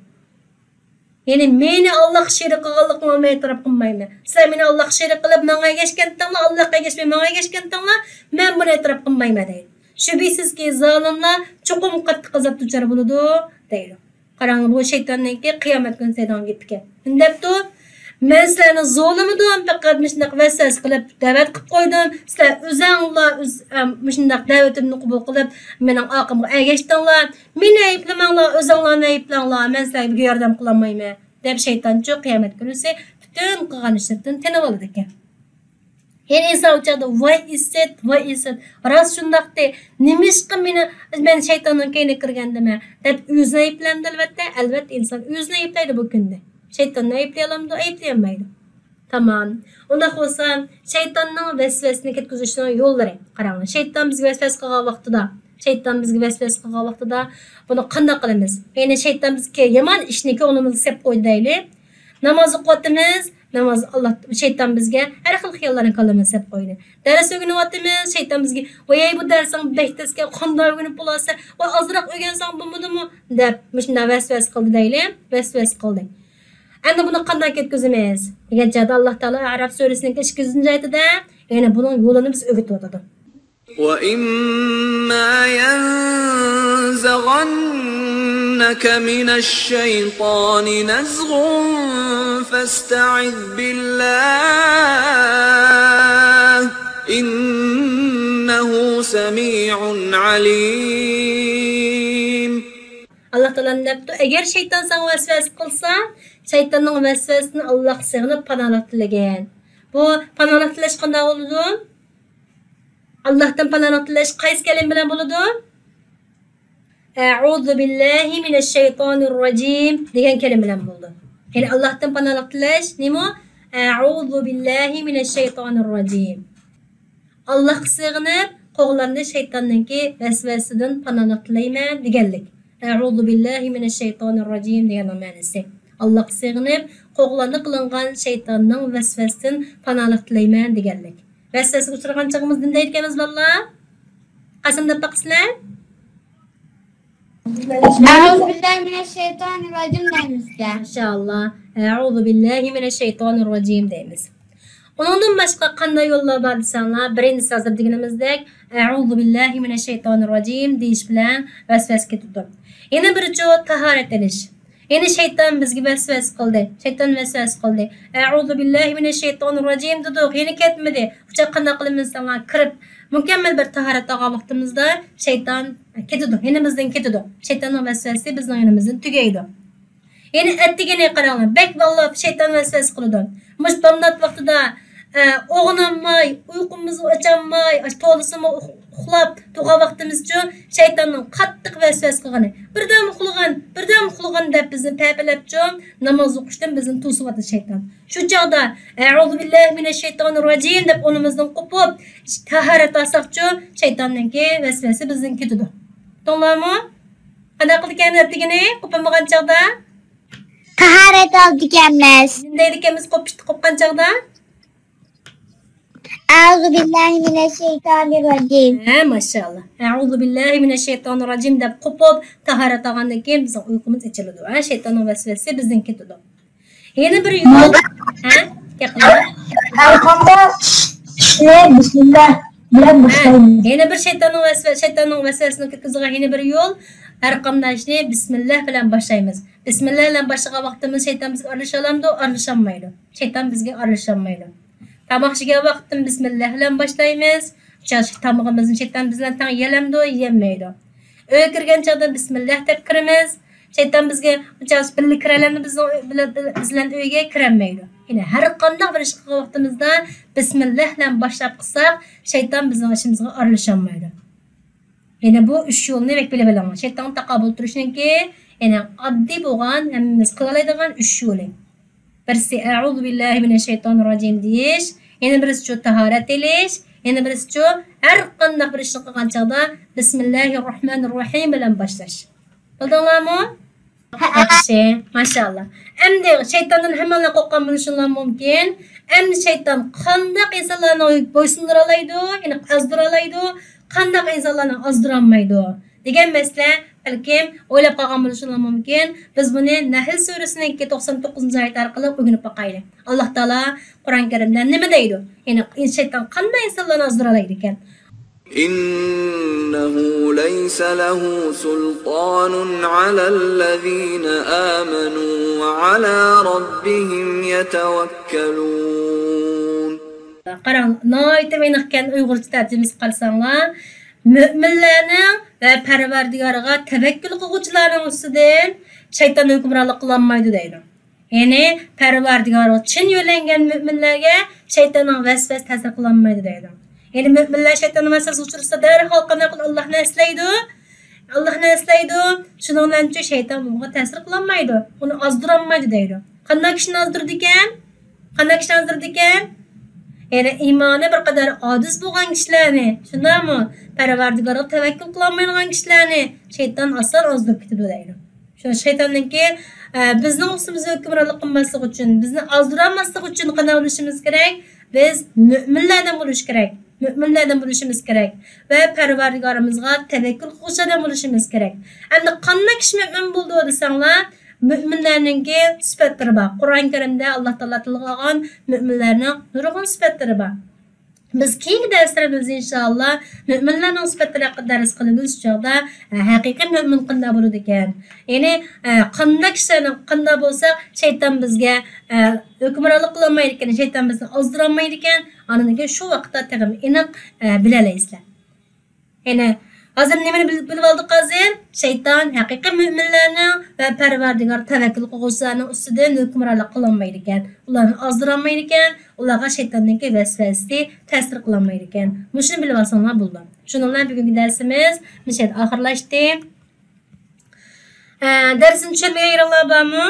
يەنى مېنى ئاللاھقا شېرىك قىلغانلىقىڭلارنى ئېتىراپ قىلمايمەن. سىلەر مېنى ئاللاھقا شېرىك قىلىپ، ماڭا ئەگەشكەنتىڭلار، ئاللاھقا ئەگەشمەي ماڭا ئەگەشكەنتىڭلار، مەن بۇنى ئېتىراپ قىلمايمەن دەيدۇ. شۈبھىسىزكى، زالىملار چوقۇم قاتتىق ئازاب دۇچار بولىدۇ دەيدۇ. قاراڭ، بۇ شەيتاننىڭكى قىيامەت كۈنى دەيدىغان گېپىكەن. نېمە دەپتۇ؟ مەن سىلەرنى زورلىمىدىم، پەقەت مۇشۇنداق ۋەسۋەسە قىلىپ دەۋەت قىلىپ قويدۇم. سىلەر ئۆزەڭلار ئۆز-، ئەم، مۇشۇنداق دەۋىتىمنى قوبۇل قىلىپ، مېنىڭ ئارقامغا ئەگەشتىڭلار. مېنى ئەيىبلىمەڭلار، ئۆزەڭلارنى ئەيىبلەڭلار. مەن سىلەرگە ياردەم قىلالمايمەن، دەپ شەيتانچۇ قىيامەت كۈنىسى پۈتۈن قىلغان ئىشلىرىدىن تېنىۋالىدىكەن. يەنە ئىنسان ئۇ چاغدا، ۋاي ئىسىت، ۋاي ئىسىت، راست شۇنداقتى، نېمىشقا مېنى، مەن شەيتاننىڭ كەينىگە كىرگەندىمەن، دەپ ئۆزىنى ئەيىبلەمدۇ، ئەلۋەتتە، ئەلۋەتتە، ئىنسان ئۆزىنى ئەيىبلەيدۇ بۇ كۈندە. شەيتاننى ئەيىبلىيالامدۇ؟ ئەيىبلىيەلمەيدۇ. تامام. ئۇنداق بولسا، شەيتاننىڭ ۋەسۋەسىنى كەتكۈزۈشنىڭ يوللىرى. قاراڭلار، شەيتان بىزگە ۋەسۋەسە قىلغان ۋاقتىدا، شەيتان بىزگە ۋەسۋەسە قىلغان ۋاقتىدا بۇنى قانداق قىلىمىز؟ يەنى شەيتان بىزگە يامان ئىشنى كۆڭلىمىزگە سېلىپ قويدى دەيلى. ناماز ئوقۇۋاتىمىز، ناماز، ئاللا، شەيتان بىزگە ھەر خىل خىياللارنى كاللىمىزغا سېلىپ قويدى. دەرس ئۆگىنىۋاتىمىز، شەيتان بىزگە، ۋاي، بۇ دەرسىڭ بەك تەسكەن، قانداق ئۆگىنىپ بولارسەن، ۋاي، ئازراق ئۆگەنسەڭ بولمىدىمۇ؟ دەپ مۇشۇنداق ۋەسۋەسە قىلدى دەيلى، ۋەسۋەسە قىلدى. ئەمدى بۇنى قانداق كەتكۈزىمىز دېگەن چاغدا، ئاللا تائالا ئەراف سۈرىسىنىڭ ئىككى يۈز ئىككىنچى ئايىتىدە يەنە بۇنىڭ يولىنى بىزگە ئۆگىتىۋاتىدۇ. وَإِمَّا يَنزَغَنَّكَ مِنَ الشَّيْطَانِ نَزْغٌ فَاسْتَعِذْ بِاللَّهِ، إِنَّهُ سَمِيعٌ عَلِيمٌ. ئاللا تائالا نېمە دەپتۇ؟ ئەگەر شەيتان ساڭا ۋەسۋەسە قىلسا، شەيتاننىڭ ۋەسۋەسىسىدىن ئاللاغا سىغىنىپ پاناھلىق تىلىگىن. بۇ پاناھلىق تىلەش قانداق بولىدۇ؟ ئاللاھتىن پاناھلىق تىلەش قايسى كەلىمە بىلەن بولىدۇ؟ «ئەئۇزۇ بىللاھى مىنەششەيتانىرراجىم» دېگەن كەلىمە بىلەن بولىدۇ. يەنى ئاللاھتىن پاناھلىق تىلەش نېمە؟ «ئەئۇزۇ بىللاھى مىنەششەيتانىرراجىم». ئاللاھقا سىغىنىپ، قوغلاندى شەيتاننىڭكى ۋەسۋەسىدىن پاناھلىق تىلەيمەن دېگەنلىك. «ئەئۇزۇ بىللاھى مىنەششەيتانىرراجىم» دېگەننىڭ مەنىسى. ئاللاھقا سىغىنىپ، قوغلاندى قىلىنغان شەيتاننىڭ ۋەسۋەسىدىن پاناھلىق تىلەيمەن دېگەنلىك. ۋەسۋەسىگە ئۇچرىغان چېغىمىزدا نېمە دەيدىكەنمىز، بالىلار؟ قايسىنى دەپ باقىسىلەر؟ «ئەئۇزۇ بىللاھى مىنەششەيتانىرراجىم» دەيمىزكەن. ماشائاللا. «ئەئۇزۇ بىللاھى مىنەششەيتانىرراجىم» دەيمىز. ئۇنىڭدىن باشقا قانداق يوللار بار دېسەڭلار، بىرىنچىسى ھازىر دېگىنىمىزدەك، «ئەئۇزۇ بىللاھى مىنەششەيتانىرراجىم» دېيىش بىلەن ۋەسۋەسە كېتىدۇ. يەنە بىرىچۇ، تاھارەت ئېلىش. يەنى شەيتان بىزگە ۋەسۋەسە قىلدى. شەيتان ۋەسۋەسە قىلدى. «ئەئۇزۇ بىللاھى مىنەششەيتانىرراجىم» دېدۇق، يەنە كەتمىدى. ئۇ چاغ قانداق قىلىمىز دېسەڭلار، كىرىپ، مۇكەممەل بىر تاھارەت ئالغان ۋاقتىمىزدا شەيتان كېتىدۇ، يېنىمىزدىن كېتىدۇ. شەيتاننىڭ ۋەسۋەسىسى بىزنىڭ يېنىمىزدىن تۈگەيدۇ. يەنى ئەتىگىنى قاراڭلار، بەك بالىلار شەيتان ۋەسۋەسە قىلىدۇ. مۇشۇ بامدات ۋاقتىدا، ئە، ئويغىنالماي، ئۇيقۇمىزنى ئاچالماي، ئاشۇ تولىسىمۇ ئۇخ-، ئۇخلاپ تۇرغان ۋاقتىمىزچۇ، شەيتاننىڭ قاتتىق ۋەسۋەسە قىلغىنى. «بىردەم ئۇخلىغىن، بىردەم ئۇخلىغىن» دەپ بىزنى پەپىلەپچۇ، ناماز ئوقۇشتىن بىزنى توسۇۋاتىدۇ شەيتان. شۇ چاغدا «ئەئۇزۇ بىللاھى مىنەششەيتانىرراجىم» دەپ ئورنىمىزدىن قوپۇپ، تاھارەت ئالساقچۇ، شەيتاننىڭكى ۋەسۋەسە بىزدىن كېتىدۇ. ئۇقتۇڭلارمۇ؟ قانداق قىلىدىكەن ئەتىگىنى قوپمىغان چاغدا؟ تاھارەت ئالىدىكەنمىز. نېمە دەيدىكەنمىز قوپ-، قوپقان چاغدا؟ «ئەئۇزۇ بىللاھى مىنەششەيتانىرراجىم». ھە، ماشائاللا. «ئەئۇزۇ بىللاھى مىنەششەيتانىرراجىم» دەپ قوپۇپ، تاھارەت ئالغاندىن كېيىن بىزنىڭ ئۇيقۇمىز ئېچىلىدۇ. ھە، شەيتاننىڭ ۋەسۋەسىسى بىزدىن كېتىدۇ. يەنە بىر يول. ھە؟ گەپ قىلىڭ. ھەر قانداق ئىشنى بىسمىللا بىلەن ھە، باشلايمىز. يەنە بىر شەيتاننىڭ ۋەسۋە-، شەيتاننىڭ ۋەسۋەسىسىنى كەتكۈزىدىغان يەنە بىر يول. ھەر قانداق ئىشنى بىسمىللا بىلەن باشلايمىز. بىسمىللا بىلەن باشلىغان ۋاقتىمىز شەيتان بىزگە ئارىلىشالامدۇ؟ ئارىلىشالمايدۇ. شەيتان بىزگە ئارىلىشالمايدۇ. تاماق يېگەن ۋاقىتتىمۇ بىسمىللا بىلەن باشلايمىز. چاش-، تامىقىمىزنى شەيتان بىز بىلەن تەڭ يېيەلەمدۇ؟ يېيەلمەيدۇ. ئۆيگە كىرگەن چاغدا بىسمىللا دەپ كىرىمىز. شەيتان بىزگە ئۇ چاغ بىللە كىرەلەمدۇ بىزنىڭ ئۆي بىلەن، بىز بىلەن ئۆيگە؟ كىرەلمەيدۇ. يەنى ھەر قانداق بىر ئىش قىلغان ۋاقتىمىزدا بىسمىللا بىلەن باشلاپ قىلساق، شەيتان بىزنىڭ ئىشىمىزغا ئارىلىشالمايدۇ. يەنى بۇ ئۈچ يولنى بەك بىلىۋېلىڭلار. شەيتانغا تاقابىل تۇرۇشنىڭكى، يەنى ئاددىي بولغان، ھەممىمىز قىلالايدىغان ئۈچ يولى. بىرسى «ئەئۇزۇ بىللاھى مىنەششەيتانىرراجىم» دېيىش، يەنە بىرسىچۇ تاھارەت ئېلىش، يەنە بىرسىچۇ ھەر قانداق بىر ئىشنى قىلغان چاغدا «بىسمىللاھىرراھمانىرراھىم» بىلەن باشلاش. بىلدىڭلارمۇ؟ ياخشى، ماشائاللا. ئەمدى شەيتاندىن ھەممىڭلار قورققان بولۇشۇڭلار مۇمكىن. ئەمدى شەيتان قانداق ئىنسانلارنى بويسۇندۇرالايدۇ، يەنى ئازدۇرالايدۇ، قانداق ئىنسانلارنى ئازدۇرالمايدۇ دېگەن مەسىلە، بەلكىم ئويلاپ قالغان بولۇشۇڭلار مۇمكىن. بىز بۇنى نەھل سۈرىسىنىڭكى توقسان توققۇزىنچى ئايەت ئارقىلىق ئۆگىنىپ باقايلى. ئاللا تائالا قۇرئان كەرىمدە نېمە دەيدۇ؟ يەنى شەيتان قانداق ئىنسانلارنى ئازدۇرالايدىكەن؟ إنه ليس له سلطان على الذين آمنوا وعلى ربهم يتوكلون. قاراڭ، ناھايىتى ئېنىقكەن ئۇيغۇرچە تەرجىمىسى قارىساڭلار، مۆمىنلەرنىڭ ۋە پەرۋەردىگارىغا تەۋەككۈل قىلغۇچىلارنىڭ ئۈستىدىن شەيتان ھۆكۈمرانلىق قىلالمايدۇ دەيدۇ. يەنى پەرۋەردىگارىغا چىن يۆلەنگەن مۆمىنلەرگە شەيتاننىڭ ۋەسۋەسە تەسىر قىلالمايدۇ دەيدۇ. يەنى مۆمىنلەر شەيتاننىڭ ۋەسۋەسىسىگە ئۇچرىسا دەرھال قانداق قىلىدۇ؟ ئاللاھنى ئەسلەيدۇ. ئاللاھنى ئەسلەيدۇ. شۇنىڭ بىلەنچۇ شەيتان ئۇنىڭغا تەسىر قىلالمايدۇ. ئۇنى ئازدۇرالمايدۇ دەيدۇ. قانداق كىشىنى ئازدۇرىدىكەن؟ قانداق كىشىلەرنى ئازدۇرىدىكەن؟ يەنى ئىمانى بىر قەدەر ئاجىز بولغان كىشىلەرنى، شۇنداقمۇ؟ پەرۋەردىگارغا تەۋەككۈل قىلالمايدىغان كىشىلەرنى شەيتان ئاسان ئازدۇرۇپ كېتىدۇ دەيدۇ. شۇ شەيتاننىڭكى، ئە، بىزنىڭ ئۈستىمىزگە ھۆكۈمرانلىق قىلماسلىقى ئۈچۈن، بىزنى ئازدۇرالماسلىقى ئۈچۈن قانداق بولۇشىمىز كېرەك؟ بىز مۆمىنلەردىن بولۇش كېرەك. مۆمىنلەردىن بولۇشىمىز كېرەك. ۋە پەرۋەردىگارىمىزغا تەۋەككۈل قىلغۇچىلاردىن بولۇشىمىز كېرەك. ئەمدى قانداق كىشى مۆمىن بولىدۇ دېسەڭلار، مۆمىنلەرنىڭكى سۈپەتلىرى بار. قۇرئان كەرىمدە ئاللا تائالا تىلغا ئالغان مۆمىنلەرنىڭ نۇرغۇن سۈپەتلىرى بار. بىز كېيىنكى دەرسلىرىمىزدە ئىنشائاللا مۆمىنلەرنىڭ سۈپەتلىرى ھەققىدە دەرس قىلىمىز. شۇ چاغدا، ئە، ھەقىقىي مۆمىن قانداق بولىدىكەن؟ يەنى، ئە، قانداق كىشىلەرنىڭ قانداق بولساق، شەيتان بىزگە، ئە، ھۆكۈمرانلىق قىلالمايدىكەن، شەيتان بىزنى ئازدۇرالمايدىكەن. ئاندىن كېيىن شۇ ۋاقىتتا تېخىمۇ ئېنىق، ئە، بىلەلەيسىلەر. يەنى ھازىر نېمىنى بىل-، بىلىپ ئالدۇق ھازىر؟ شەيتان ھەقىقىي مۆمىنلەرنىڭ ۋە پەرۋەردىگار تەۋەككۈل قىلغۇچىلارنىڭ ئۈستىدىن ھۆكۈمرانلىق قىلالمايدىكەن. ئۇلارنى ئازدۇرالمايدىكەن، ئۇلارغا شەيتاننىڭكى ۋەسۋەسىسى تەسىر قىلالمايدىكەن. مۇشۇنى بىلىپ ئالساڭلار بولىدۇ. شۇنىڭ بىلەن بۈگۈنكى دەرسىمىز مۇشۇ يەردە ئاخىرلاشتى. ئە، دەرسنى چۈشەنمىگەن يېرىڭلار بارمۇ؟